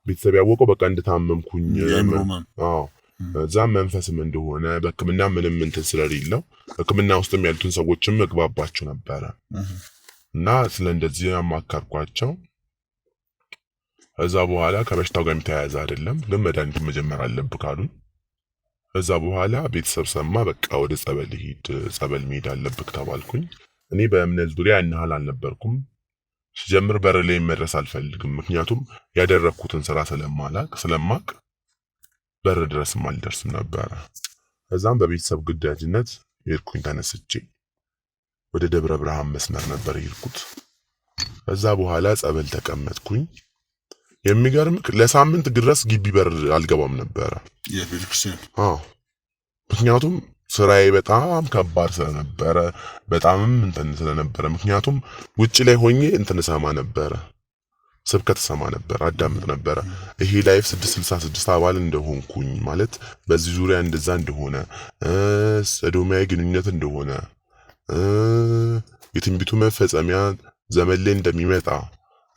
ቤተሰብ ያወቀው በቃ እንደታመምኩኝ የአእምሮ ህመም። አዎ እዛ መንፈስም እንደሆነ በህክምና ምንም እንትን ስለሌለው ህክምና ውስጥም ያሉትን ሰዎችም እግባባቸው ነበረ እና ስለ እንደዚህ አማከርኳቸው። ከዛ በኋላ ከበሽታው ጋር የተያያዘ አይደለም ግን መድኃኒቱን መጀመር አለብህ ካሉኝ ከዛ በኋላ ቤተሰብ ሰማ። በቃ ወደ ጸበል ሂድ፣ ጸበል መሄድ አለብህ ተባልኩኝ። እኔ በእምነት ዙሪያ ያን ያህል አልነበርኩም። ሲጀምር በር ላይ መድረስ አልፈልግም። ምክንያቱም ያደረግኩትን ስራ ስለማቅ በር ድረስም አልደርስም ነበረ። ከዛም በቤተሰብ ግዳጅነት ሄድኩኝ። ተነስቼ ወደ ደብረ ብርሃን መስመር ነበር የሄድኩት። ከዛ በኋላ ጸበል ተቀመጥኩኝ። የሚገርምክ ለሳምንት ድረስ ግቢ በር አልገባም ነበረ። የቤተክርስቲያን አዎ ምክንያቱም ስራዬ በጣም ከባድ ስለነበረ በጣምም እንትን ስለነበረ፣ ምክንያቱም ውጭ ላይ ሆኜ እንትን እሰማ ነበረ፣ ስብከት እሰማ ነበር፣ አዳምጥ ነበረ። ይሄ life 666 አባል እንደሆንኩኝ ማለት በዚህ ዙሪያ እንደዛ እንደሆነ ሰዶማዊ ግንኙነት እንደሆነ የትንቢቱ መፈጸሚያ ዘመን ላይ እንደሚመጣ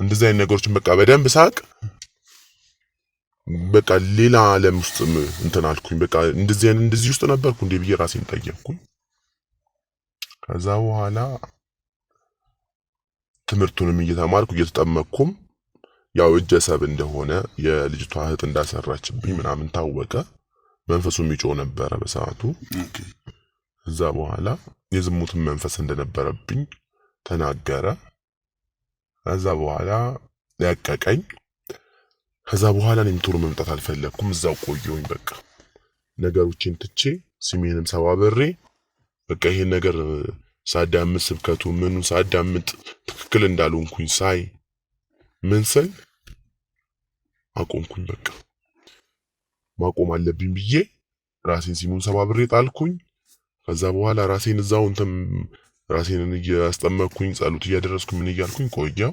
እንደዚህ አይነት ነገሮችን በቃ በደንብ ሳቅ በቃ ሌላ ዓለም ውስጥ እንትን አልኩኝ። በቃ እንደዚህ አይነት እንደዚህ ውስጥ ነበርኩ እንዴ ብዬ ራሴን ጠየቅኩኝ። ከዛ በኋላ ትምህርቱንም እየተማርኩ እየተጠመቅኩም ያው እጀሰብ እንደሆነ የልጅቷ እህት እንዳሰራችብኝ ምናምን ታወቀ። መንፈሱ የሚጮህ ነበረ በሰዓቱ። ከዛ በኋላ የዝሙትን መንፈስ እንደነበረብኝ ተናገረ። ከዛ በኋላ ለቀቀኝ። ከዛ በኋላ እኔም ቶሎ መምጣት አልፈለግኩም። እዛው ቆየሁኝ። በቃ ነገሮችን ትቼ ስሜንም ሰባብሬ በቃ ይሄን ነገር ሳዳምጥ ስብከቱ ምኑ ሳዳምጥ ትክክል እንዳልሆንኩኝ ሳይ ምን ስል አቆምኩኝ። በቃ ማቆም አለብኝ ብዬ ራሴን ሲሙን ሰባብሬ ጣልኩኝ። ከዛ በኋላ ራሴን እዛው እንትን ራሴን እያስጠመቅኩኝ ጸሎት እያደረስኩ ምን እያልኩኝ ቆየው።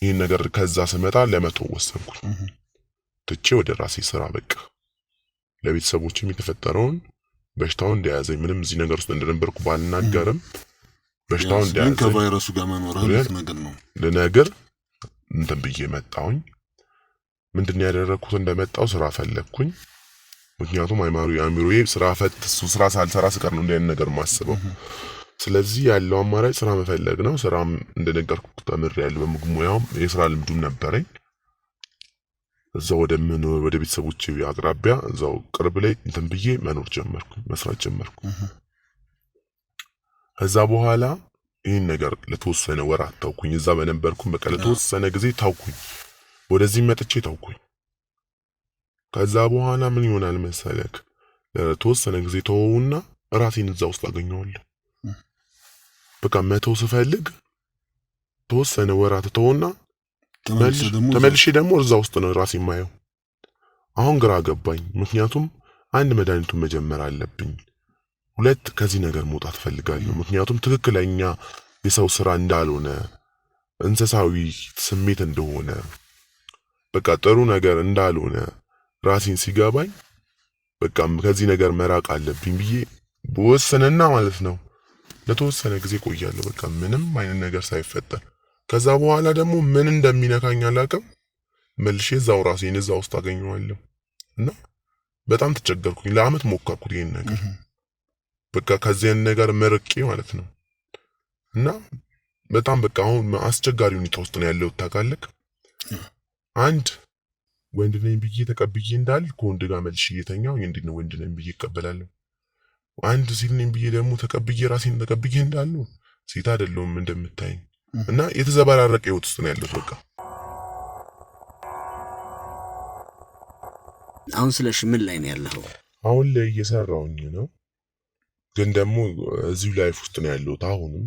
ይህን ነገር ከዛ ስመጣ ለመተው ወሰንኩኝ። ትቼ ወደ ራሴ ስራ በቃ ለቤተሰቦችም የተፈጠረውን በሽታውን እንደያዘኝ ምንም እዚህ ነገር ውስጥ እንደነበርኩ ባልናገርም በሽታውን ግን እንደያዘኝ ከቫይረሱ ጋር መኖርህ ልትነግር ነው። ልነግር እንትን ብዬ መጣሁኝ። ምንድን ነው ያደረግኩት? እንደመጣው ስራ ፈለግኩኝ። ምክንያቱም አእምሮዬ ስራ ፈት እሱ ስራ ሳልሰራ ስቀር ነው እንዲህ አይነት ነገር የማስበው። ስለዚህ ያለው አማራጭ ስራ መፈለግ ነው። ስራም እንደነገርኩ ተምሬያለሁ። በምግብ ሙያውም የስራ ልምዱም ነበረኝ። እዛው ወደ ምን ወደ ቤተሰቦቼ አቅራቢያ እዛው ቅርብ ላይ እንትን ብዬ መኖር ጀመርኩ፣ መስራት ጀመርኩ። ከዛ በኋላ ይህን ነገር ለተወሰነ ወራት ታውኩኝ። እዛ በነበርኩም በቃ ለተወሰነ ጊዜ ታውኩኝ። ወደዚህ መጥቼ ታውኩኝ። ከዛ በኋላ ምን ይሆናል መሰለክ፣ ለተወሰነ ጊዜ ተወውና ራሴን እዛ ውስጥ አገኘዋለሁ። በቃ መተው ስፈልግ ተወሰነ ወራት ተወውና ተመልሰህ ደግሞ ተመልሼ ደግሞ እዛ ውስጥ ነው ራሴ የማየው። አሁን ግራ ገባኝ። ምክንያቱም አንድ መድኃኒቱን መጀመር አለብኝ፣ ሁለት ከዚህ ነገር መውጣት እፈልጋለሁ። ምክንያቱም ትክክለኛ የሰው ስራ እንዳልሆነ እንስሳዊ ስሜት እንደሆነ በቃ ጥሩ ነገር እንዳልሆነ ራሴን ሲገባኝ በቃ ከዚህ ነገር መራቅ አለብኝ ብዬ በወሰነና ማለት ነው ለተወሰነ ጊዜ ቆያለሁ። በቃ ምንም አይነት ነገር ሳይፈጠር ከዛ በኋላ ደግሞ ምን እንደሚነካኝ አላውቅም። መልሼ እዛው ራሴን እዛ ውስጥ አገኘዋለሁ እና በጣም ተቸገርኩኝ። ለአመት ሞከርኩት ይሄን ነገር በቃ ከዚያን ነገር መርቄ ማለት ነው። እና በጣም በቃ አሁን አስቸጋሪ ሁኔታ ውስጥ ነው ያለሁት ታውቃለህ። አንድ ወንድ ነኝ ብዬ ተቀብዬ እንዳል ከወንድ ጋር መልሼ እየተኛሁ እንዴት ነው ወንድ ነኝ ብዬ እቀበላለሁ? አንድ ሴት ነኝ ብዬ ደግሞ ተቀብዬ ራሴን ተቀብዬ እንዳሉ ሴት አይደለሁም እንደምታይኝ እና የተዘበራረቀ ህይወት ውስጥ ነው ያለሁት በቃ። አሁን ስለሽ ምን ላይ ነው ያለኸው? አሁን ላይ እየሰራሁኝ ነው፣ ግን ደግሞ እዚሁ life ውስጥ ነው ያለሁት። አሁንም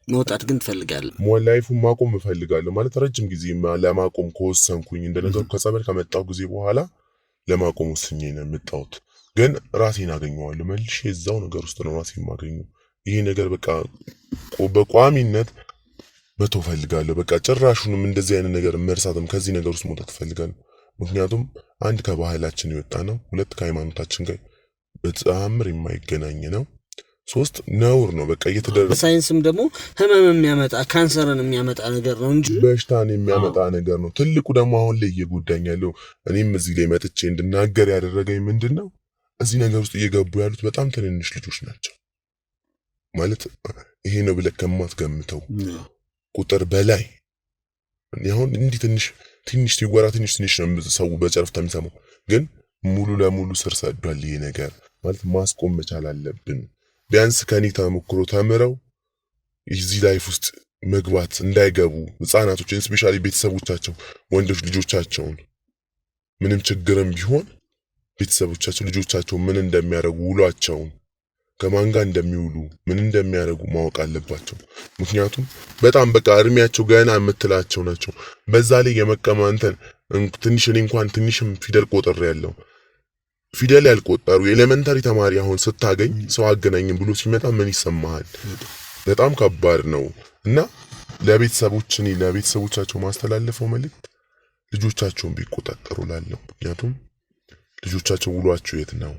መውጣት ግን ትፈልጋለህ? Life ኡን ማቆም እፈልጋለሁ። ማለት ረጅም ጊዜ ለማቆም ከወሰንኩኝ እንደነገርኩህ ከጸበል ከመጣሁ ጊዜ በኋላ ለማቆም ወስኜ ነው የመጣሁት። ግን ራሴን አገኘዋለሁ መልሼ እዛው ነገር ውስጥ ነው ራሴን የማገኘው። ይሄ ነገር በቃ በቋሚነት መተው እፈልጋለሁ። በቃ ጭራሹንም እንደዚህ አይነት ነገር መርሳትም ከዚህ ነገር ውስጥ መውጣት እፈልጋለሁ። ምክንያቱም አንድ ከባህላችን የወጣ ነው፣ ሁለት ከሃይማኖታችን ጋር በተአምር የማይገናኝ ነው፣ ሶስት ነውር ነው። በቃ እየተደረገ በሳይንስም ደግሞ ህመም የሚያመጣ ካንሰርን የሚያመጣ ነገር ነው እንጂ በሽታን የሚያመጣ ነገር ነው። ትልቁ ደግሞ አሁን ላይ እየጎዳኝ ያለው እኔም እዚህ ላይ መጥቼ እንድናገር ያደረገኝ ምንድን ነው፣ እዚህ ነገር ውስጥ እየገቡ ያሉት በጣም ትንንሽ ልጆች ናቸው። ማለት ይሄ ነው ብለህ ከማትገምተው ቁጥር በላይ አሁን እንዲህ ትንሽ ትንሽ ሲወራ ትንሽ ትንሽ ነው ሰው በጨረፍታ የሚሰማው፣ ግን ሙሉ ለሙሉ ስር ሰዷል ይሄ ነገር። ማለት ማስቆም መቻል አለብን። ቢያንስ ከኔ ተሞክሮ ተምረው እዚህ life ውስጥ መግባት እንዳይገቡ ህፃናቶችን፣ especially ቤተሰቦቻቸው ወንዶች ልጆቻቸውን ምንም ችግርም ቢሆን ቤተሰቦቻቸው ልጆቻቸው ምን እንደሚያደርጉ ውሏቸውን ከማን ጋር እንደሚውሉ ምን እንደሚያደርጉ ማወቅ አለባቸው። ምክንያቱም በጣም በቃ እድሜያቸው ገና የምትላቸው ናቸው። በዛ ላይ የመቀማ እንትን ትንሽ እኔ እንኳን ትንሽም ፊደል ቆጥሬ ያለው ፊደል ያልቆጠሩ የ elementary ተማሪ አሁን ስታገኝ ሰው አገናኝም ብሎ ሲመጣ ምን ይሰማሃል? በጣም ከባድ ነው። እና ለቤተሰቦች እኔ ለቤተሰቦቻቸው ማስተላለፈው መልእክት ልጆቻቸውን ቢቆጣጠሩ ላለው። ምክንያቱም ልጆቻቸው ውሏቸው የት ነው?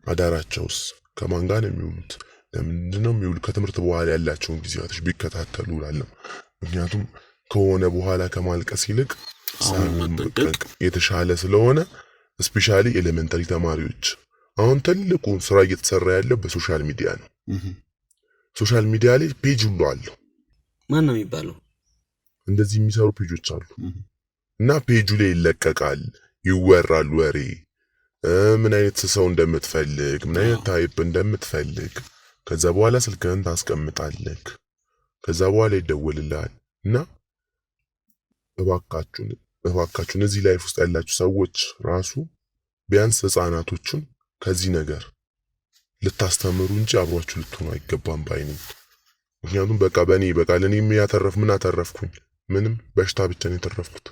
አዳራቸውስ ከማን ጋር ነው የሚውሉት? ለምንድን ነው የሚውሉት? ከትምህርት በኋላ ያላቸውን ጊዜያቶች ቢከታተሉ ላለው። ምክንያቱም ከሆነ በኋላ ከማልቀስ ይልቅ መጠንቀቅ የተሻለ ስለሆነ especially elementary ተማሪዎች አሁን ትልቁ ስራ እየተሰራ ያለው በ social media ነው። Social media ላይ page ሁሉ አለው። ማን ነው የሚባለው? እንደዚህ የሚሰሩ page ኦች አሉ። እና ፔጁ ላይ ይለቀቃል፣ ይወራል ወሬ ምን አይነት ሰው እንደምትፈልግ ምን አይነት type እንደምትፈልግ። ከዛ በኋላ ስልክህን ታስቀምጣለህ። ከዛ በኋላ ይደወልልሃል። እና እባካችሁን እዚህ life ውስጥ ያላችሁ ሰዎች ራሱ ቢያንስ ህፃናቶቹን ከዚህ ነገር ልታስተምሩ እንጂ አብሯችሁ ልትሆኑ አይገባም ባይ ነኝ። ምክንያቱም በቃ በእኔ በቃ ለኔ ምን አተረፍኩኝ? ምንም በሽታ ብቻ ነው የተረፍኩት፣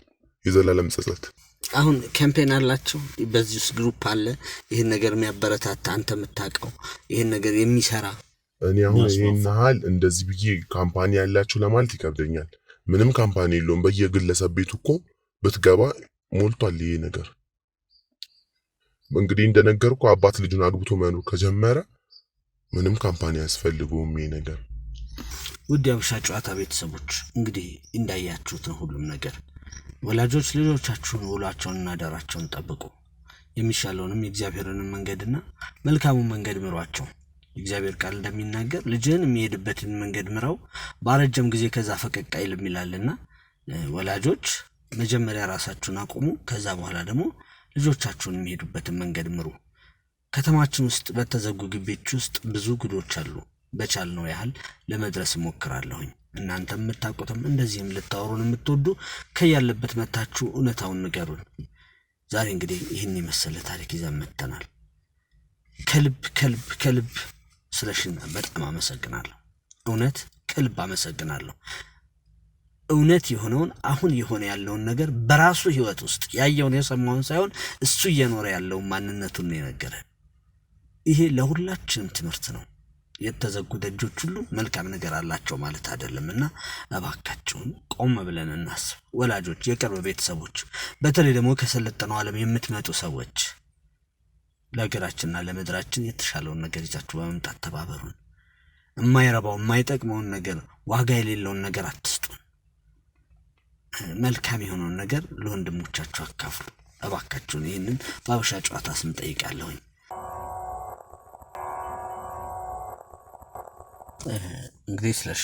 የዘላለም ጸጸት። አሁን campaign አላቸው። በዚህ ውስጥ group አለ ይህን ነገር የሚያበረታታ፣ አንተ የምታውቀው ይህን ነገር የሚሰራ? እኔ አሁን ይህን ያህል እንደዚህ ብዬ company ያላችሁ ለማለት ይከብደኛል። ምንም company የለውም። በየግለሰብ ቤቱ እኮ ብትገባ ሞልቷል ይሄ ነገር። እንግዲህ እንደነገርኩ አባት ልጁን አግብቶ መኖር ከጀመረ ምንም company አያስፈልገውም ይሄ ነገር። ውድ የሀበሻ ጨዋታ ቤተሰቦች፣ እንግዲህ እንዳያችሁት ነው ሁሉም ነገር። ወላጆች ልጆቻችሁን ውሏቸውንና አዳራቸውን ጠብቁ። የሚሻለውንም የእግዚአብሔርንም መንገድና መልካሙን መንገድ ምሯቸው። የእግዚአብሔር ቃል እንደሚናገር ልጅህን የሚሄድበትን መንገድ ምራው፣ ባረጀም ጊዜ ከዛ ፈቀቅ አይልም ይላልና ወላጆች መጀመሪያ ራሳችሁን አቁሙ። ከዛ በኋላ ደግሞ ልጆቻችሁን የሚሄዱበትን መንገድ ምሩ። ከተማችን ውስጥ በተዘጉ ግቢዎች ውስጥ ብዙ ጉዶች አሉ። በቻልነው ያህል ለመድረስ እሞክራለሁኝ። እናንተም የምታውቁትም እንደዚህም ልታወሩን የምትወዱ ከያለበት መታችሁ እውነታውን ንገሩን። ዛሬ እንግዲህ ይህን የመሰለ ታሪክ ይዘን መጥተናል። ከልብ ከልብ ከልብ ስለሽን በጣም አመሰግናለሁ። እውነት ከልብ አመሰግናለሁ። እውነት የሆነውን አሁን የሆነ ያለውን ነገር በራሱ ሕይወት ውስጥ ያየውን የሰማውን ሳይሆን እሱ እየኖረ ያለውን ማንነቱን ነው የነገረን። ይሄ ለሁላችንም ትምህርት ነው። የተዘጉ ደጆች ሁሉ መልካም ነገር አላቸው ማለት አይደለም እና እባካችሁን ቆም ብለን እናስብ። ወላጆች፣ የቅርብ ቤተሰቦች፣ በተለይ ደግሞ ከሰለጠነው ዓለም የምትመጡ ሰዎች ለሀገራችንና ለምድራችን የተሻለውን ነገር ይዛችሁ በመምጣት ተባበሩን። የማይረባው የማይጠቅመውን ነገር፣ ዋጋ የሌለውን ነገር አትስጡን። መልካም የሆነውን ነገር ለወንድሞቻችሁ አካፍሉ። እባካችሁን ይህንን በሀበሻ ጨዋታ ስም ጠይቃለሁኝ። እንግዲህ ስለሺ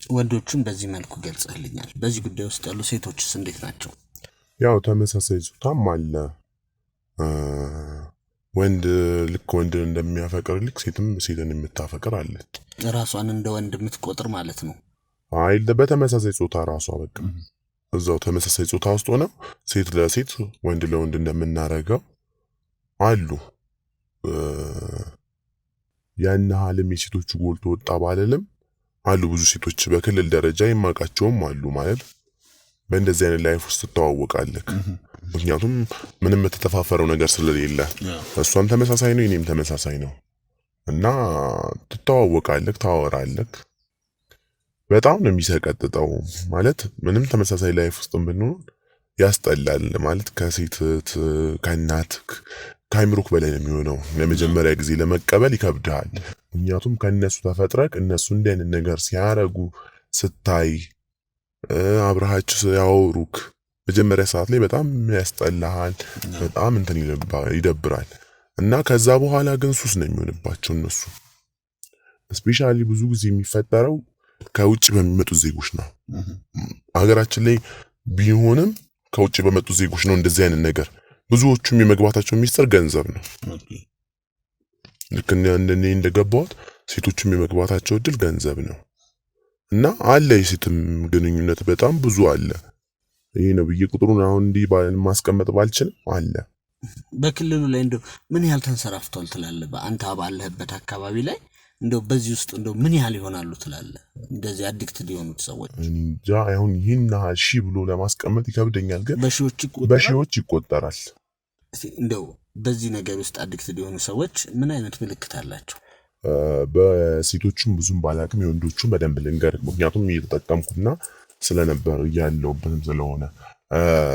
ወንዶቹን በዚህ መልኩ ገልጸህልኛል። በዚህ ጉዳይ ውስጥ ያሉ ሴቶችስ እንዴት ናቸው? ያው ተመሳሳይ ጾታም አለ። ወንድ ልክ ወንድን እንደሚያፈቅር ልክ ሴትም ሴትን የምታፈቅር አለች። ራሷን እንደ ወንድ የምትቆጥር ማለት ነው። አይ፣ በተመሳሳይ ጾታ ራሷ በቃ እዛው ተመሳሳይ ጾታ ውስጥ ሆነው ሴት ለሴት ወንድ ለወንድ እንደምናረገው አሉ። ያን ያህልም የሴቶቹ ጎልቶ ወጣ ባልልም አሉ፣ ብዙ ሴቶች በክልል ደረጃ የማውቃቸውም አሉ። ማለት በእንደዚህ አይነት life ውስጥ ትተዋወቃለህ። ምክንያቱም ምንም የምትተፋፈረው ነገር ስለሌለ እሷም ተመሳሳይ ነው፣ እኔም ተመሳሳይ ነው እና ትተዋወቃለህ፣ ታወራለህ። በጣም ነው የሚሰቀጥጠው። ማለት ምንም ተመሳሳይ life ውስጥ ብንሆን ያስጠላል። ማለት ከሴት ከእናት ከአይምሮክ በላይ ነው የሚሆነው። ለመጀመሪያ ጊዜ ለመቀበል ይከብድሃል። ምክንያቱም ከእነሱ ተፈጥረክ እነሱ እንዲህ አይነት ነገር ሲያረጉ ስታይ፣ አብረሃቸው ሲያወሩክ መጀመሪያ ሰዓት ላይ በጣም ያስጠላሃል። በጣም እንትን ይደብራል። እና ከዛ በኋላ ግን ሱስ ነው የሚሆንባቸው እነሱ። Especially ብዙ ጊዜ የሚፈጠረው ከውጭ በሚመጡ ዜጎች ነው። ሀገራችን ላይ ቢሆንም ከውጭ በመጡ ዜጎች ነው እንደዚህ አይነት ነገር። ብዙዎቹም የመግባታቸው ሚስጥር ገንዘብ ነው። ልክ እኔ እንደገባሁት ሴቶቹም የመግባታቸው እድል ገንዘብ ነው። እና አለ የሴትም ግንኙነት በጣም ብዙ አለ። ይሄ ነው ብዬ ቁጥሩን አሁን እንዲህ ማስቀመጥ ባልችልም አለ። በክልሉ ላይ እንደው ምን ያህል ተንሰራፍቷል ትላለህ? በአንተ ባለህበት አካባቢ ላይ እንደው በዚህ ውስጥ እንደው ምን ያህል ይሆናሉ ትላለህ? እንደዚህ addicted የሆኑት ሰዎች። እንጃ፣ አሁን ይህን ያህል ሺህ ብሎ ለማስቀመጥ ይከብደኛል፣ ግን በሺዎች ይቆጠራል። በሺዎች ይቆጠራል። እስኪ እንደው በዚህ ነገር ውስጥ addicted የሆኑ ሰዎች ምን አይነት ምልክት አላቸው? በሴቶቹም ብዙም ባላቅም የወንዶቹም በደንብ ልንገርህ፣ ምክንያቱም እየተጠቀምኩና ስለነበር እያለሁበትም ስለሆነ።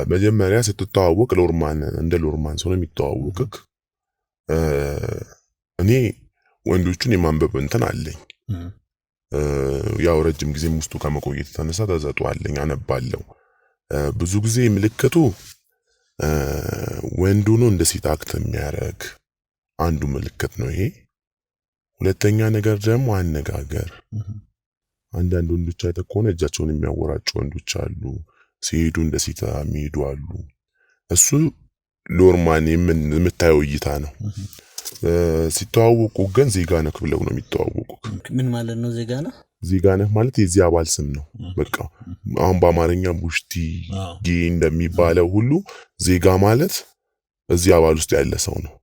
መጀመሪያ ስትተዋወቅ normal እንደ normal ሰው ነው የሚተዋወቅክ። እኔ ወንዶቹን የማንበብ እንትን አለኝ። ያው ረጅም ጊዜም ውስጡ ከመቆየት የተነሳ ተሰጥኦ አለኝ፣ አነባለሁ። ብዙ ጊዜ ምልክቱ ወንድ ሆኖ እንደ ሴት act የሚያደርግ አንዱ ምልክት ነው ይሄ። ሁለተኛ ነገር ደግሞ አነጋገር። አንዳንድ ወንዶች አይተህ ከሆነ እጃቸውን የሚያወራጩ ወንዶች አሉ። ሲሄዱ እንደ ሴት የሚሄዱ አሉ። እሱ normal የምታየው እይታ ነው። ሲተዋወቁ ግን ዜጋ ነህ ብለው ነው የሚተዋወቁ። ምን ማለት ነው ዜጋ ነህ? ዜጋ ነህ ማለት የዚህ አባል ስም ነው። በቃ አሁን በአማርኛ ቡሽቲ ጌ እንደሚባለው ሁሉ ዜጋ ማለት እዚህ አባል ውስጥ ያለ ሰው ነው።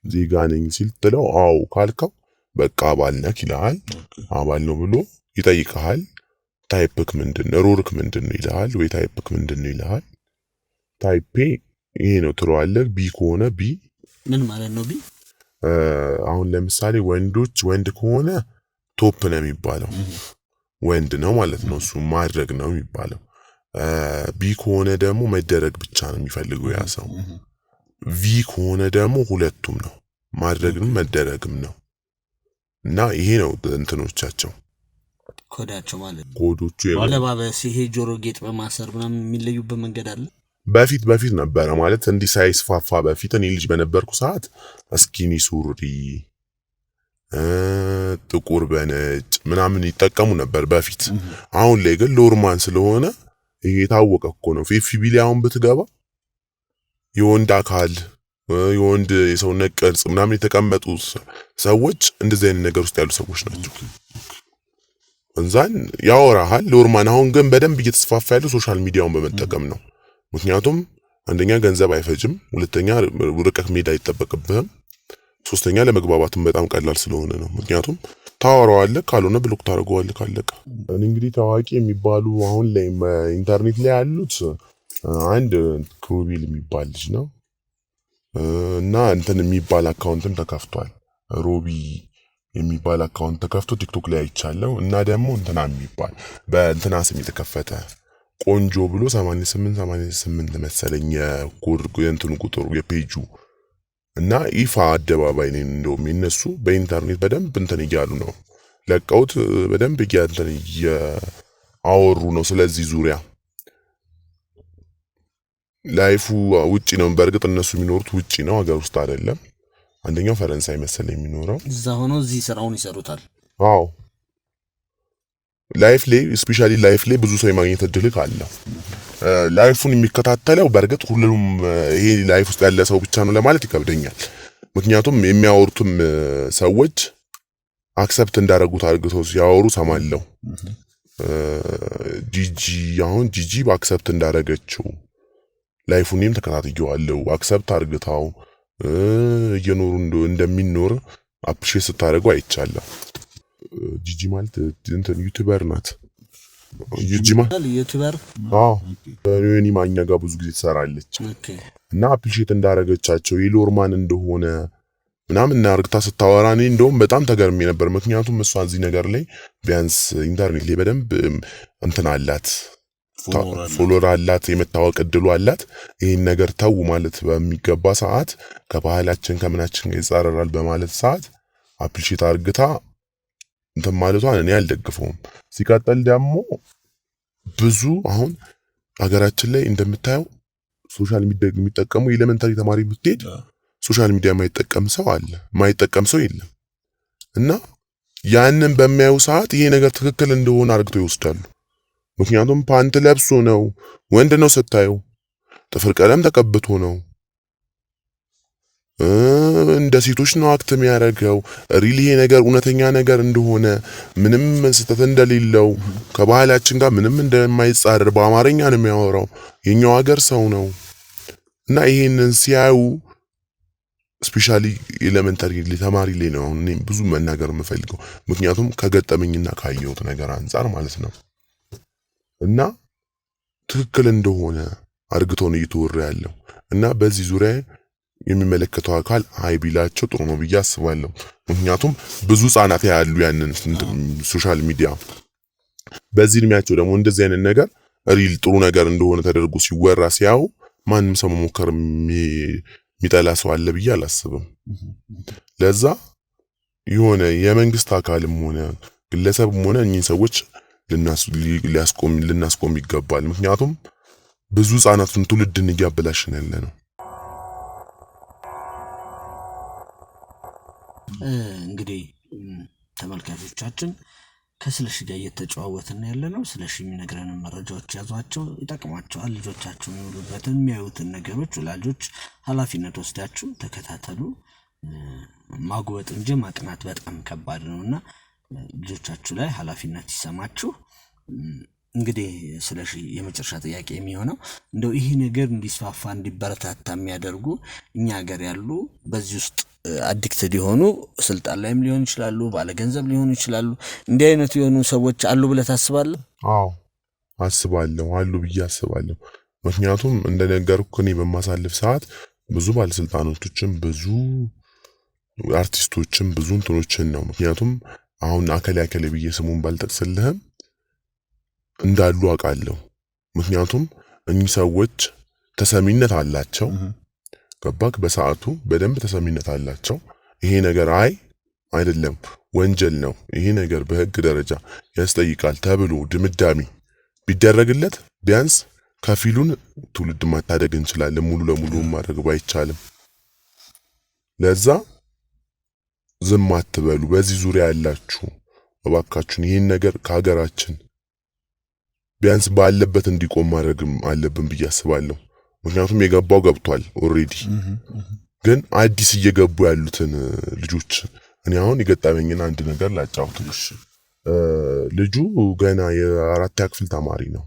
ዜጋ ነኝ ሲል ትለው አዎ ካልከው በቃ አባል ነህ ይልሃል። አባል ነው ብሎ ይጠይቅሃል። Type ክ ምንድን ነው፣ role ክ ምንድን ነው ይልሃል፣ ወይ type ክ ምንድን ነው ይልሃል። Type ኤ ይሄ ነው ትለዋለህ። B ከሆነ B። ምን ማለት ነው B? አሁን ለምሳሌ ወንዶች ወንድ ከሆነ top ነው የሚባለው፣ ወንድ ነው ማለት ነው። እሱ ማድረግ ነው የሚባለው። B ከሆነ ደግሞ መደረግ ብቻ ነው የሚፈልገው ያ ሰው። V ከሆነ ደግሞ ሁለቱም ነው፣ ማድረግም መደረግም ነው። እና ይሄ ነው እንትኖቻቸው። ኮዳቸው ማለት ነው። ኮዶቹ። አለባበስ፣ ይሄ ጆሮ ጌጥ በማሰር ምናምን የሚለዩበት መንገድ አለ። በፊት በፊት ነበረ፣ ማለት እንዲህ ሳይስፋፋ በፊት እኔ ልጅ በነበርኩ ሰዓት skinny ሱሪ፣ ጥቁር በነጭ ምናምን ይጠቀሙ ነበር በፊት። አሁን ላይ ግን normal ስለሆነ ይሄ የታወቀ እኮ ነው። FB ላይ አሁን ብትገባ የወንድ አካል፣ የወንድ የሰውነት ቅርጽ ምናምን የተቀመጡ ሰዎች እንደዚህ አይነት ነገር ውስጥ ያሉ ሰዎች ናቸው። እንዛን ያወራሃል normal። አሁን ግን በደንብ እየተስፋፋ ያለው social media ውን በመጠቀም ነው። ምክንያቱም አንደኛ ገንዘብ አይፈጅም፣ ሁለተኛ ርቀት መሄድ አይጠበቅብህም፣ ሶስተኛ ለመግባባትም በጣም ቀላል ስለሆነ ነው። ምክንያቱም ታወራዋለህ፣ ካልሆነ block ታደርገዋለህ፣ ካለቀ። እኔ እንግዲህ ታዋቂ የሚባሉ አሁን ላይ ኢንተርኔት ላይ ያሉት አንድ ክሩቢል የሚባል ልጅ ነው እና እንትን የሚባል account ም ተከፍቷል። ሮቢ የሚባል account ተከፍቶ ቲክቶክ ላይ አይቻለሁ። እና ደግሞ እንትና የሚባል በእንትና ስም የተከፈተ ቆንጆ ብሎ 88 88 መሰለኝ የኮድ የእንትኑ ቁጥሩ የፔጁ። እና ይፋ አደባባይ ነው። እንደውም የነሱ በኢንተርኔት በደንብ እንትን እያሉ ነው፣ ለቀውት በደንብ እንትን እያወሩ ነው ስለዚህ ዙሪያ። Life ኡ ውጪ ነው። በእርግጥ እነሱ የሚኖሩት ውጪ ነው፣ ሀገር ውስጥ አይደለም። አንደኛው ፈረንሳይ መሰለኝ የሚኖረው። እዛ ሆኖ እዚህ ስራውን ይሰሩታል። አዎ፣ live ላይ፣ especially live ላይ ብዙ ሰው የማግኘት እድልህ አለ። Live ኡን የሚከታተለው በእርግጥ ሁሉም ይሄ life ውስጥ ያለ ሰው ብቻ ነው ለማለት ይከብደኛል። ምክንያቱም የሚያወሩትም ሰዎች accept እንዳደረጉት አድርገው ሲያወሩ ሰማለሁ። ጂጂ፣ አሁን ጂጂ በ accept እንዳደረገችው life ኡንም ተከታትየዋለሁ። Accept አርግታው እየኖሩ እንደሚኖር appreciate ስታደርገው አይቻለሁ። ጂጂ ማለት እንትን YouTuber ናት። ጂጂ ማለት YouTuber። አዎ፣ ዮኒ ማኛ ጋር ብዙ ጊዜ ትሰራለች። እና appreciate እንዳረገቻቸው የ normal እንደሆነ ምናምን አርግታ ስታወራ እኔ እንደውም በጣም ተገርሜ ነበር። ምክንያቱም እሷ እዚህ ነገር ላይ ቢያንስ ኢንተርኔት ላይ በደንብ እንትን አላት፣ follower አላት፣ የመታወቅ እድሉ አላት። ይህን ነገር ተው ማለት በሚገባ ሰዓት፣ ከባህላችን ከምናችን ጋር ይጻረራል በማለት ሰዓት appreciate አርግታ እንትን ማለቷን እኔ አልደግፈውም። ሲቀጥል ደግሞ ብዙ አሁን ሀገራችን ላይ እንደምታየው social media የሚጠቀሙ elementary ተማሪ ብትሄድ social media የማይጠቀም ሰው አለ፣ የማይጠቀም ሰው የለም። እና ያንን በሚያዩ ሰዓት ይሄ ነገር ትክክል እንደሆነ አርግተው ይወስዳሉ። ምክንያቱም ፓንት ለብሶ ነው፣ ወንድ ነው ስታየው፣ ጥፍር ቀለም ተቀብቶ ነው፣ እንደ ሴቶች ነው act የሚያደርገው። Real ይሄ ነገር እውነተኛ ነገር እንደሆነ፣ ምንም ስህተት እንደሌለው፣ ከባህላችን ጋር ምንም እንደማይጻረር፣ በአማርኛ ነው የሚያወራው፣ የኛው ሀገር ሰው ነው። እና ይሄንን ሲያዩ especially elementary ተማሪ ላይ ነው አሁን እኔ ብዙ መናገር የምፈልገው፣ ምክንያቱም ከገጠመኝና ካየሁት ነገር አንጻር ማለት ነው። እና ትክክል እንደሆነ አርግቶ ነው እየተወራ ያለው። እና በዚህ ዙሪያ የሚመለከተው አካል አይ ቢላቸው ጥሩ ነው ብዬ አስባለሁ። ምክንያቱም ብዙ ህጻናት ያሉ ያንን social media፣ በዚህ እድሜያቸው ደግሞ እንደዚህ አይነት ነገር real ጥሩ ነገር እንደሆነ ተደርጎ ሲወራ ሲያዩ ማንም ሰው መሞከር የሚጠላ ሰው አለ ብዬ አላስብም። ለዛ የሆነ የመንግስት አካልም ሆነ ግለሰብም ሆነ እኚህን ሰዎች ሊያስቆም ልናስቆም ይገባል። ምክንያቱም ብዙ ህጻናትን ትውልድን እያበላሽን ያለ ነው። እንግዲህ ተመልካቾቻችን ከስለሺ ጋር እየተጨዋወትን ያለ ነው። ስለሺ የሚነግረንን መረጃዎች ያዟቸው፣ ይጠቅሟቸዋል። ልጆቻቸው የሚውሉበትን የሚያዩትን ነገሮች ወላጆች ኃላፊነት ወስዳችሁ ተከታተሉ። ማጉበጥ እንጂ ማቅናት በጣም ከባድ ነው እና ልጆቻችሁ ላይ ኃላፊነት ይሰማችሁ። እንግዲህ ስለሺ፣ የመጨረሻ ጥያቄ የሚሆነው እንደው ይህ ነገር እንዲስፋፋ እንዲበረታታ የሚያደርጉ እኛ ሀገር ያሉ በዚህ ውስጥ addicted የሆኑ ስልጣን ላይም ሊሆኑ ይችላሉ፣ ባለገንዘብ ሊሆኑ ይችላሉ። እንዲህ አይነት የሆኑ ሰዎች አሉ ብለህ ታስባለህ? አዎ አስባለሁ፣ አሉ ብዬ አስባለሁ። ምክንያቱም እንደነገርኩ እኔ በማሳልፍ ሰዓት ብዙ ባለስልጣኖቶችን፣ ብዙ አርቲስቶችን፣ ብዙ እንትኖችን ነው። ምክንያቱም አሁን አከሌ አከሌ ብዬ ስሙን ባልጠቅስልህም እንዳሉ አውቃለሁ። ምክንያቱም እኚህ ሰዎች ተሰሚነት አላቸው። ገባክ? በሰዓቱ በደንብ ተሰሚነት አላቸው። ይሄ ነገር አይ አይደለም ወንጀል ነው፣ ይሄ ነገር በህግ ደረጃ ያስጠይቃል ተብሎ ድምዳሜ ቢደረግለት ቢያንስ ከፊሉን ትውልድ ማታደግ እንችላለን። ሙሉ ለሙሉ ማድረግ ባይቻልም፣ ለዛ ዝም አትበሉ። በዚህ ዙሪያ ያላችሁ እባካችሁን ይህን ነገር ከሀገራችን ቢያንስ ባለበት እንዲቆም ማድረግም አለብን ብዬ አስባለሁ። ምክንያቱም የገባው ገብቷል already፣ ግን አዲስ እየገቡ ያሉትን ልጆች እኔ አሁን የገጠመኝን አንድ ነገር ላጫውትሽ። ልጁ ገና የአራተኛ ክፍል ተማሪ ነው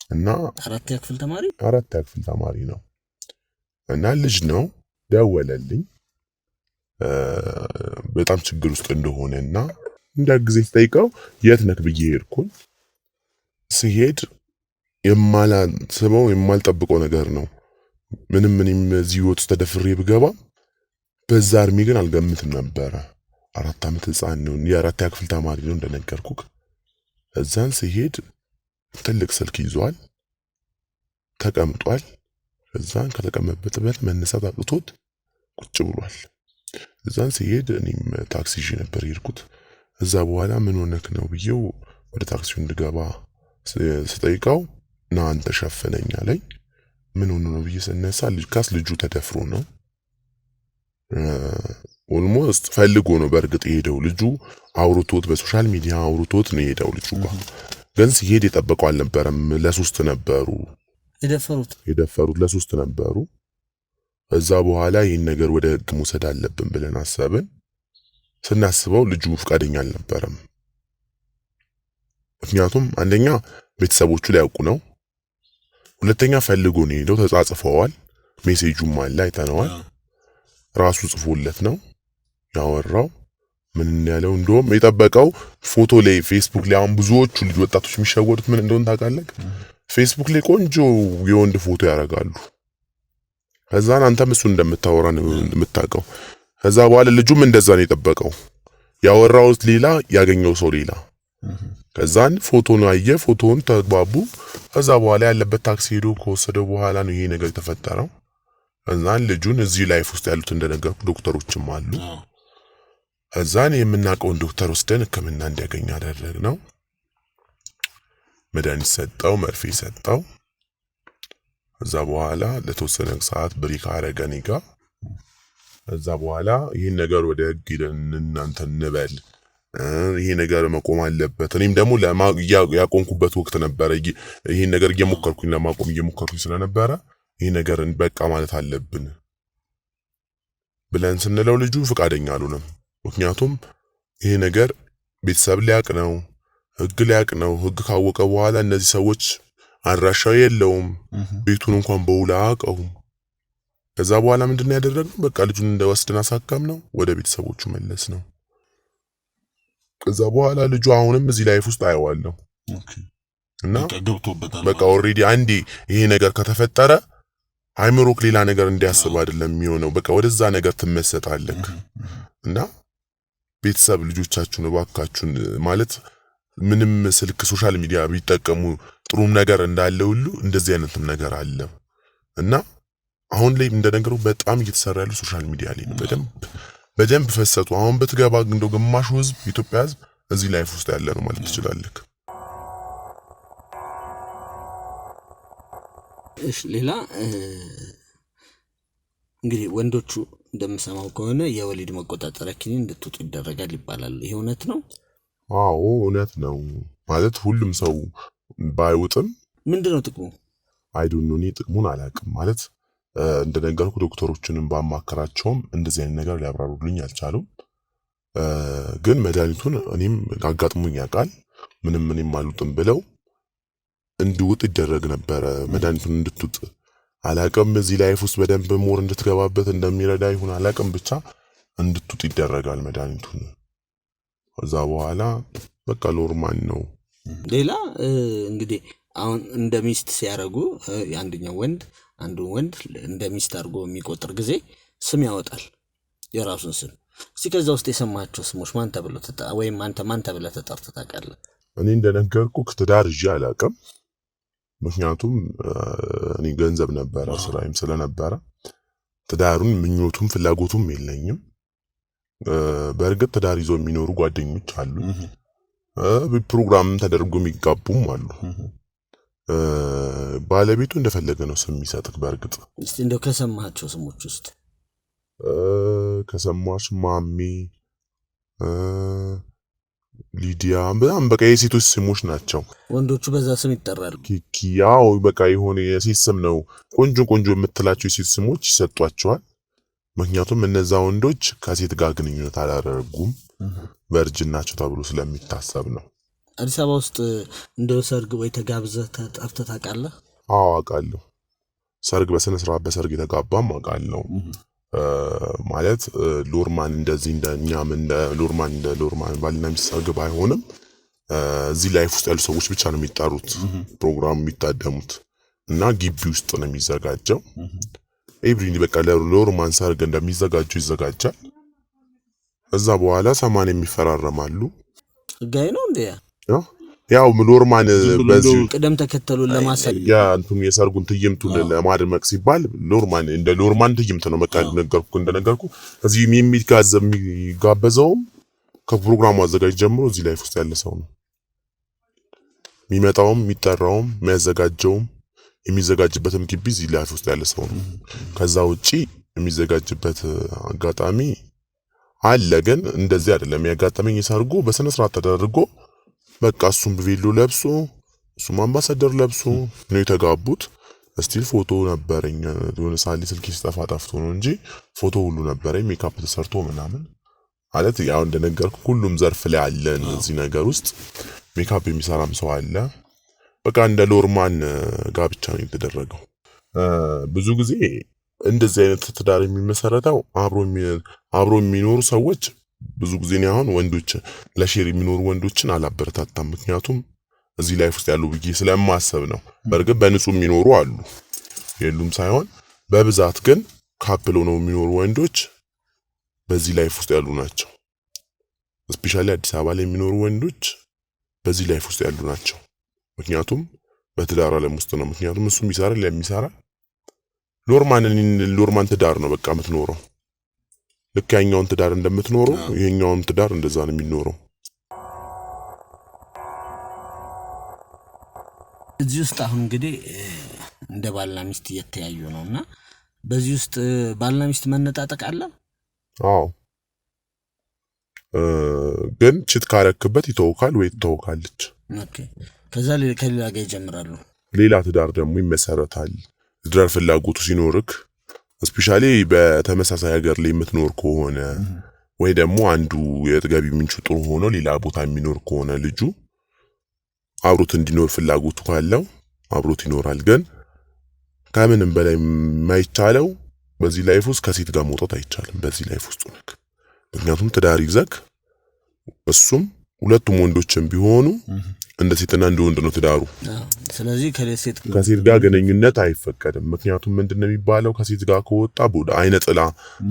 እና አራተኛ ክፍል ተማሪ አራተኛ ክፍል ተማሪ ነው እና ልጅ ነው። ደወለልኝ በጣም ችግር ውስጥ እንደሆነ እና እንዳ ጊዜ ስጠይቀው የት ነክ ብዬ ሄድኩኝ። ስሄድ የማላስበው የማልጠብቀው ነገር ነው። ምንም እኔም እዚህ ህይወት ውስጥ ተደፍሬ ብገባ በዛ እድሜ ግን አልገምትም ነበረ። 4 ዓመት ህፃን ነው፣ የአራተኛ ክፍል ተማሪ ነው እንደነገርኩክ። እዛን ሲሄድ ትልቅ ስልክ ይዟል፣ ተቀምጧል። እዛን ከተቀመጠበት መነሳት አቅቶት ቁጭ ብሏል። እዛን ሲሄድ እኔም ታክሲ ይዤ ነበር የሄድኩት። እዛ በኋላ ምን ሆነክ ነው ብዬው ወደ ታክሲው እንድገባ ስጠይቀው ና አንተ ሸፍነኝ አለኝ። ምን ሆኖ ነው ብዬ ስነሳ ካስ ልጁ ተደፍሮ ነው። Almost ፈልጎ ነው በእርግጥ የሄደው ልጁ፣ አውርቶት በ social media አውርቶት ነው የሄደው ልጁ ጋር። ግን ሲሄድ የጠበቀው አልነበረም። ለሶስት ነበሩ የደፈሩት የደፈሩት ለሶስት ነበሩ። እዛ በኋላ ይህን ነገር ወደ ህግ መውሰድ አለብን ብለን አሰብን። ስናስበው ልጁ ፈቃደኛ አልነበረም። ምክንያቱም አንደኛ ቤተሰቦቹ ሊያውቁ ነው፣ ሁለተኛ ፈልጎ ነው የሄደው። ተጻጽፈዋል፣ message ኡም አለ አይተነዋል። ራሱ ጽፎለት ነው ያወራው። ምን ያለው እንደውም የጠበቀው ፎቶ ላይ ፌስቡክ ላይ፣ አሁን ብዙዎቹ ልጅ ወጣቶች የሚሸወዱት ምን እንደሆነ ታውቃለህ? ፌስቡክ ላይ ቆንጆ የወንድ ፎቶ ያደርጋሉ። ከዛን አንተም እሱ እንደምታወራ ነው የምታውቀው። ከዛ በኋላ ልጁም እንደዛ ነው የጠበቀው። ያወራው ሌላ፣ ያገኘው ሰው ሌላ። ከዛን ፎቶን አየ፣ ፎቶውን ተግባቡ። ከዛ በኋላ ያለበት ታክሲ ሄዶ ከወሰደው በኋላ ነው ይሄ ነገር የተፈጠረው። ከዛን ልጁን እዚህ life ውስጥ ያሉት እንደነገርኩ ዶክተሮችም አሉ። ከዛን የምናውቀውን ዶክተር ወስደን ሕክምና እንዲያገኝ አደረግነው። መድኃኒት ሰጠው፣ መርፌ ሰጠው። ከዛ በኋላ ለተወሰነ ሰዓት break አረገ እኔ ጋ። ከዛ በኋላ ይህን ነገር ወደ ህግ ሄደን እናንተ እንበል፣ ይሄ ነገር መቆም አለበት። እኔም ደግሞ ያቆምኩበት ወቅት ነበረ። ይሄን ነገር እየሞከርኩኝ ለማቆም እየሞከርኩኝ ስለነበረ ይሄ ነገር በቃ ማለት አለብን ብለን ስንለው ልጁ ፈቃደኛ አልሆነም። ምክንያቱም ይሄ ነገር ቤተሰብ ሊያቅ ነው፣ ህግ ሊያቅ ነው። ህግ ካወቀ በኋላ እነዚህ ሰዎች አድራሻው የለውም፣ ቤቱን እንኳን በውል አያውቀውም። ከዛ በኋላ ምንድን ነው ያደረግነው? በቃ ልጁን እንደወስድን አሳከም ነው ወደ ቤተሰቦቹ መለስ ነው። ከዛ በኋላ ልጁ አሁንም እዚህ life ውስጥ አየዋለሁ እና ገብቶበታል። በቃ already አንዴ ይሄ ነገር ከተፈጠረ አይምሮክ ሌላ ነገር እንዲያስብ አይደለም የሚሆነው። በቃ ወደዛ ነገር ትመሰጣለህ። እና ቤተሰብ ልጆቻችሁን እባካችሁን፣ ማለት ምንም ስልክ social media ቢጠቀሙ ጥሩም ነገር እንዳለ ሁሉ እንደዚህ አይነትም ነገር አለ። እና አሁን ላይ እንደነገሩ በጣም እየተሰራ ያለው social media ላይ ነው። በደንብ በደንብ ፈሰቱ። አሁን ብትገባ እንደው ግማሹ ህዝብ፣ የኢትዮጵያ ህዝብ እዚህ life ውስጥ ያለ ነው ማለት ትችላለህ። እሺ፣ ሌላ እንግዲህ ወንዶቹ እንደምሰማው ከሆነ የወሊድ መቆጣጠሪያ ኪኒን እንድትውጡ ይደረጋል ይባላል። ይሄ እውነት ነው? አዎ እውነት ነው። ማለት ሁሉም ሰው ባይውጥም ምንድን ነው ጥቅሙ? I don't know፣ እኔ ጥቅሙን አላውቅም። ማለት እንደነገርኩ ዶክተሮችንም ባማከራቸውም እንደዚህ አይነት ነገር ሊያብራሩልኝ አልቻሉም። ግን መድኃኒቱን እኔም አጋጥሞኝ ያውቃል። ምንም እኔም አልውጥም ብለው እንድውጥ ይደረግ ነበረ። መድኃኒቱን እንድትውጥ አላውቅም። እዚህ life ውስጥ በደንብ more እንድትገባበት እንደሚረዳ ይሁን አላውቅም፣ ብቻ እንድትውጥ ይደረጋል መድኃኒቱን። ከዛ በኋላ በቃ normal ነው። ሌላ እንግዲህ አሁን እንደ ሚስት ሲያደርጉ የአንደኛው ወንድ አንዱን ወንድ እንደ ሚስት አድርጎ የሚቆጥር ጊዜ ስም ያወጣል፣ የራሱን ስም። እስቲ ከዛ ውስጥ የሰማቸው ስሞች ማን ተብሎ ወይም አንተ ማን ተብለህ ተጠርተህ ታውቃለህ? እኔ እንደነገርኩህ ትዳር ይዤ አላውቅም። ምክንያቱም እኔ ገንዘብ ነበረ ስራዬም ስለነበረ ትዳሩን ምኞቱም ፍላጎቱም የለኝም። በእርግጥ ትዳር ይዞ የሚኖሩ ጓደኞች አሉ፣ ፕሮግራም ተደርጎ የሚጋቡም አሉ። ባለቤቱ እንደፈለገ ነው ስም የሚሰጥህ። በእርግጥ እስቲ እንደው ከሰማቸው ስሞች ውስጥ ከሰማች ማሚ፣ ሊዲያ በጣም በቃ የሴቶች ስሞች ናቸው። ወንዶቹ በዛ ስም ይጠራሉ። ኪኪ ያው በቃ የሆነ የሴት ስም ነው። ቆንጆ ቆንጆ የምትላቸው የሴት ስሞች ይሰጧቸዋል። ምክንያቱም እነዛ ወንዶች ከሴት ጋር ግንኙነት አላደረጉም virgin ናቸው ተብሎ ስለሚታሰብ ነው። አዲስ አበባ ውስጥ እንደው ሰርግ ወይ ተጋብዘህ ተጠርተህ ታውቃለህ? አዎ አውቃለሁ። ሰርግ በስነ ስርዓት በሰርግ የተጋባም አውቃለሁ። ማለት normal እንደዚህ እንደኛም እንደ normal እንደ normal ባልና ሚስት ሰርግ ባይሆንም እዚህ life ውስጥ ያሉ ሰዎች ብቻ ነው የሚጠሩት፣ ፕሮግራሙ የሚታደሙት እና ግቢ ውስጥ ነው የሚዘጋጀው። every በቃ ለ normal ሰርግ እንደሚዘጋጀው ይዘጋጃል። እዛ በኋላ ሰማንያ የሚፈራረማሉ። ህጋዊ ነው እንዴ? ያው normal በዚህ ቅደም ተከተሉን ለማሳየት ያ እንትኑ የሰርጉን ትዕይንቱን ለማድመቅ ሲባል normal እንደ normal ትዕይንት ነው። በቃ እንደነገርኩ እዚህ የሚጋበዘውም ከፕሮግራሙ አዘጋጅ ጀምሮ እዚህ life ውስጥ ያለ ሰው ነው የሚመጣውም፣ የሚጠራውም፣ የሚያዘጋጀውም የሚዘጋጅበትም ግቢ እዚህ life ውስጥ ያለ ሰው ነው። ከዛ ውጪ የሚዘጋጅበት አጋጣሚ አለ፣ ግን እንደዚህ አይደለም። ያጋጠመኝ የሰርጉ በስነ ስርዓት ተደርጎ በቃ እሱም ቬሎ ለብሶ እሱም አምባሳደር ለብሶ ነው የተጋቡት። still ፎቶ ነበረኝ የሆነ ሳሊ ስልኬ ሲጠፋ ጠፍቶ ነው እንጂ ፎቶ ሁሉ ነበረኝ። ሜካፕ ተሰርቶ ምናምን ማለት ያው እንደነገርኩ ሁሉም ዘርፍ ላይ አለ እዚህ ነገር ውስጥ ሜካፕ የሚሰራም ሰው አለ። በቃ እንደ normal ጋብቻ ነው የተደረገው። ብዙ ጊዜ እንደዚህ አይነት ትዳር የሚመሰረተው አብሮ የሚኖሩ ሰዎች ብዙ ጊዜ ነው። አሁን ወንዶች ለ share የሚኖሩ ወንዶችን አላበረታታም። ምክንያቱም እዚህ life ውስጥ ያሉ ብዬ ስለማሰብ ነው። በእርግጥ በንጹህ የሚኖሩ አሉ የሉም ሳይሆን በብዛት ግን couple ሆነው የሚኖሩ ወንዶች በዚህ life ውስጥ ያሉ ናቸው። especially አዲስ አበባ ላይ የሚኖሩ ወንዶች በዚህ life ውስጥ ያሉ ናቸው። ምክንያቱም በትዳር ዓለም ውስጥ ነው። ምክንያቱም እሱም ይሰራል የሚሰራ normal ትዳር ነው በቃ የምትኖረው። ልክ ያኛውን ትዳር እንደምትኖረው ይሄኛውን ትዳር እንደዛ ነው የሚኖረው። እዚህ ውስጥ አሁን እንግዲህ እንደ ባልና ሚስት እየተያዩ ነውና በዚህ ውስጥ ባልና ሚስት መነጣጠቅ አለ? አዎ፣ ግን cheat ካረክበት ይተውካል ወይ ትተውካለች። okay፣ ከዛ ከሌላ ጋር ይጀምራሉ። ሌላ ትዳር ደግሞ ይመሰረታል። ትዳር ፍላጎቱ ሲኖርክ especially በተመሳሳይ ሀገር ላይ የምትኖር ከሆነ ወይ ደግሞ አንዱ የገቢ ምንጩ ጥሩ ሆኖ ሌላ ቦታ የሚኖር ከሆነ ልጁ አብሮት እንዲኖር ፍላጎቱ ካለው አብሮት ይኖራል። ግን ከምንም በላይ የማይቻለው በዚህ life ውስጥ ከሴት ጋር መውጣት አይቻልም። በዚህ life ውስጥ ሆነክ ምክንያቱም ትዳር ይዘክ እሱም ሁለቱም ወንዶችም ቢሆኑ እንደ ሴትና እንደ ወንድ ነው ትዳሩ። ስለዚህ ከሴት ጋር ግንኙነት አይፈቀድም። ምክንያቱም ምንድነው የሚባለው ከሴት ጋር ከወጣ ቡዳ አይነ ጥላ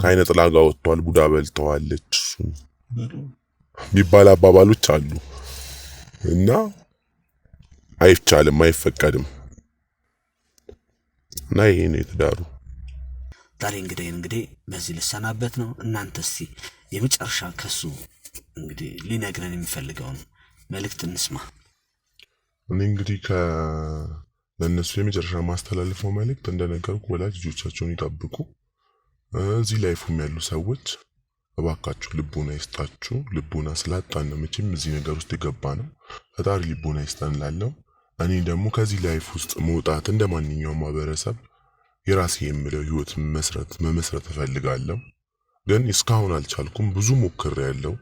ከአይነ ጥላ ጋር ወጥቷል፣ ቡዳ በልተዋለች የሚባል አባባሎች አሉ እና አይቻልም፣ አይፈቀድም። እና ይሄ ነው የትዳሩ። ዛሬ እንግዲህ በዚህ ልሰናበት ነው። እናንተ እስቲ የመጨረሻ ከሱ እንግዲህ ሊነግረን የሚፈልገውን መልእክት እንስማ። እኔ እንግዲህ ለእነሱ የመጨረሻ ማስተላልፈው መልእክት እንደነገርኩ ወላጅ ልጆቻቸውን ይጠብቁ። እዚህ ላይፉም ያሉ ሰዎች እባካችሁ ልቦና ይስጣችሁ። ልቦና ስላጣን ነው መቼም እዚህ ነገር ውስጥ የገባ ነው። ፈጣሪ ልቦና ይስጠን እላለሁ። እኔ ደግሞ ከዚህ life ውስጥ መውጣት እንደ ማንኛውም ማህበረሰብ የራሴ የምለው ህይወት መመስረት እፈልጋለሁ። ግን እስካሁን አልቻልኩም። ብዙ ሞክሬያለሁ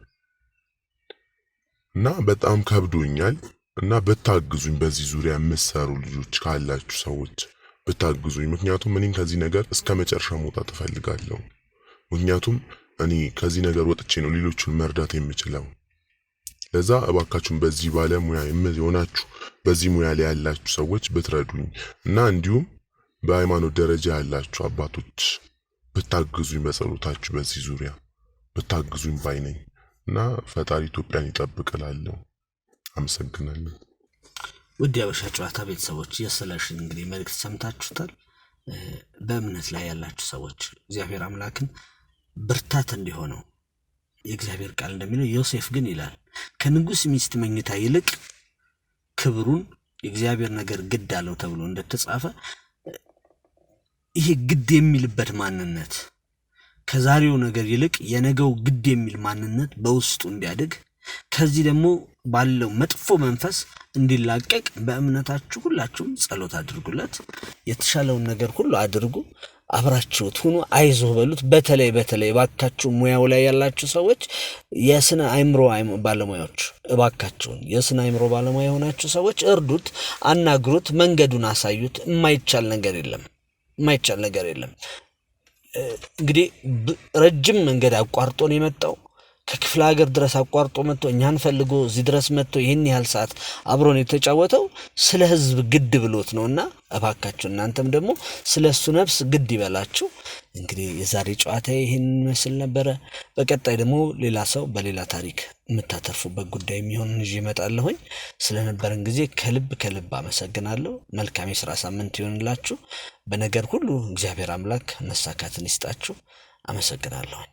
እና በጣም ከብዶኛል። እና ብታግዙኝ፣ በዚህ ዙሪያ የምትሰሩ ልጆች ካላችሁ ሰዎች ብታግዙኝ። ምክንያቱም እኔን ከዚህ ነገር እስከ መጨረሻ መውጣት እፈልጋለሁ። ምክንያቱም እኔ ከዚህ ነገር ወጥቼ ነው ሌሎቹን መርዳት የምችለው። ለዛ እባካችሁን በዚህ ባለሙያ የሆናችሁ፣ በዚህ ሙያ ላይ ያላችሁ ሰዎች ብትረዱኝ እና እንዲሁም በሃይማኖት ደረጃ ያላችሁ አባቶች ብታግዙኝ፣ በጸሎታችሁ በዚህ ዙሪያ ብታግዙኝ ባይ ነኝ እና ፈጣሪ ኢትዮጵያን ይጠብቅ እላለሁ። አመሰግናለሁ። ውድ የሀበሻ ጨዋታ ቤተሰቦች፣ የስለሽን እንግዲህ መልእክት ሰምታችሁታል። በእምነት ላይ ያላችሁ ሰዎች እግዚአብሔር አምላክን ብርታት እንዲሆነው፣ የእግዚአብሔር ቃል እንደሚለው ዮሴፍ ግን ይላል ከንጉሥ ሚስት መኝታ ይልቅ ክብሩን የእግዚአብሔር ነገር ግድ አለው ተብሎ እንደተጻፈ፣ ይሄ ግድ የሚልበት ማንነት፣ ከዛሬው ነገር ይልቅ የነገው ግድ የሚል ማንነት በውስጡ እንዲያድግ፣ ከዚህ ደግሞ ባለው መጥፎ መንፈስ እንዲላቀቅ በእምነታችሁ ሁላችሁም ጸሎት አድርጉለት። የተሻለውን ነገር ሁሉ አድርጉ። አብራችሁት ሁኑ። አይዞህ በሉት። በተለይ በተለይ እባካችሁ ሙያው ላይ ያላችሁ ሰዎች፣ የስነ አእምሮ ባለሙያዎች፣ እባካችሁን የስነ አእምሮ ባለሙያ የሆናችሁ ሰዎች እርዱት፣ አናግሩት፣ መንገዱን አሳዩት። የማይቻል ነገር የለም። የማይቻል ነገር የለም። እንግዲህ ረጅም መንገድ አቋርጦ ነው የመጣው። ከክፍለ ሀገር ድረስ አቋርጦ መጥቶ፣ እኛን ፈልጎ እዚህ ድረስ መጥቶ ይህን ያህል ሰዓት አብሮን የተጫወተው ስለ ሕዝብ ግድ ብሎት ነው እና እባካችሁ እናንተም ደግሞ ስለ እሱ ነፍስ ግድ ይበላችሁ። እንግዲህ የዛሬ ጨዋታ ይህን ይመስል ነበረ። በቀጣይ ደግሞ ሌላ ሰው በሌላ ታሪክ የምታተርፉበት ጉዳይ የሚሆን ይዤ እመጣለሁኝ። ስለነበረን ጊዜ ከልብ ከልብ አመሰግናለሁ። መልካም የስራ ሳምንት ይሆንላችሁ። በነገር ሁሉ እግዚአብሔር አምላክ መሳካትን ይስጣችሁ። አመሰግናለሁኝ።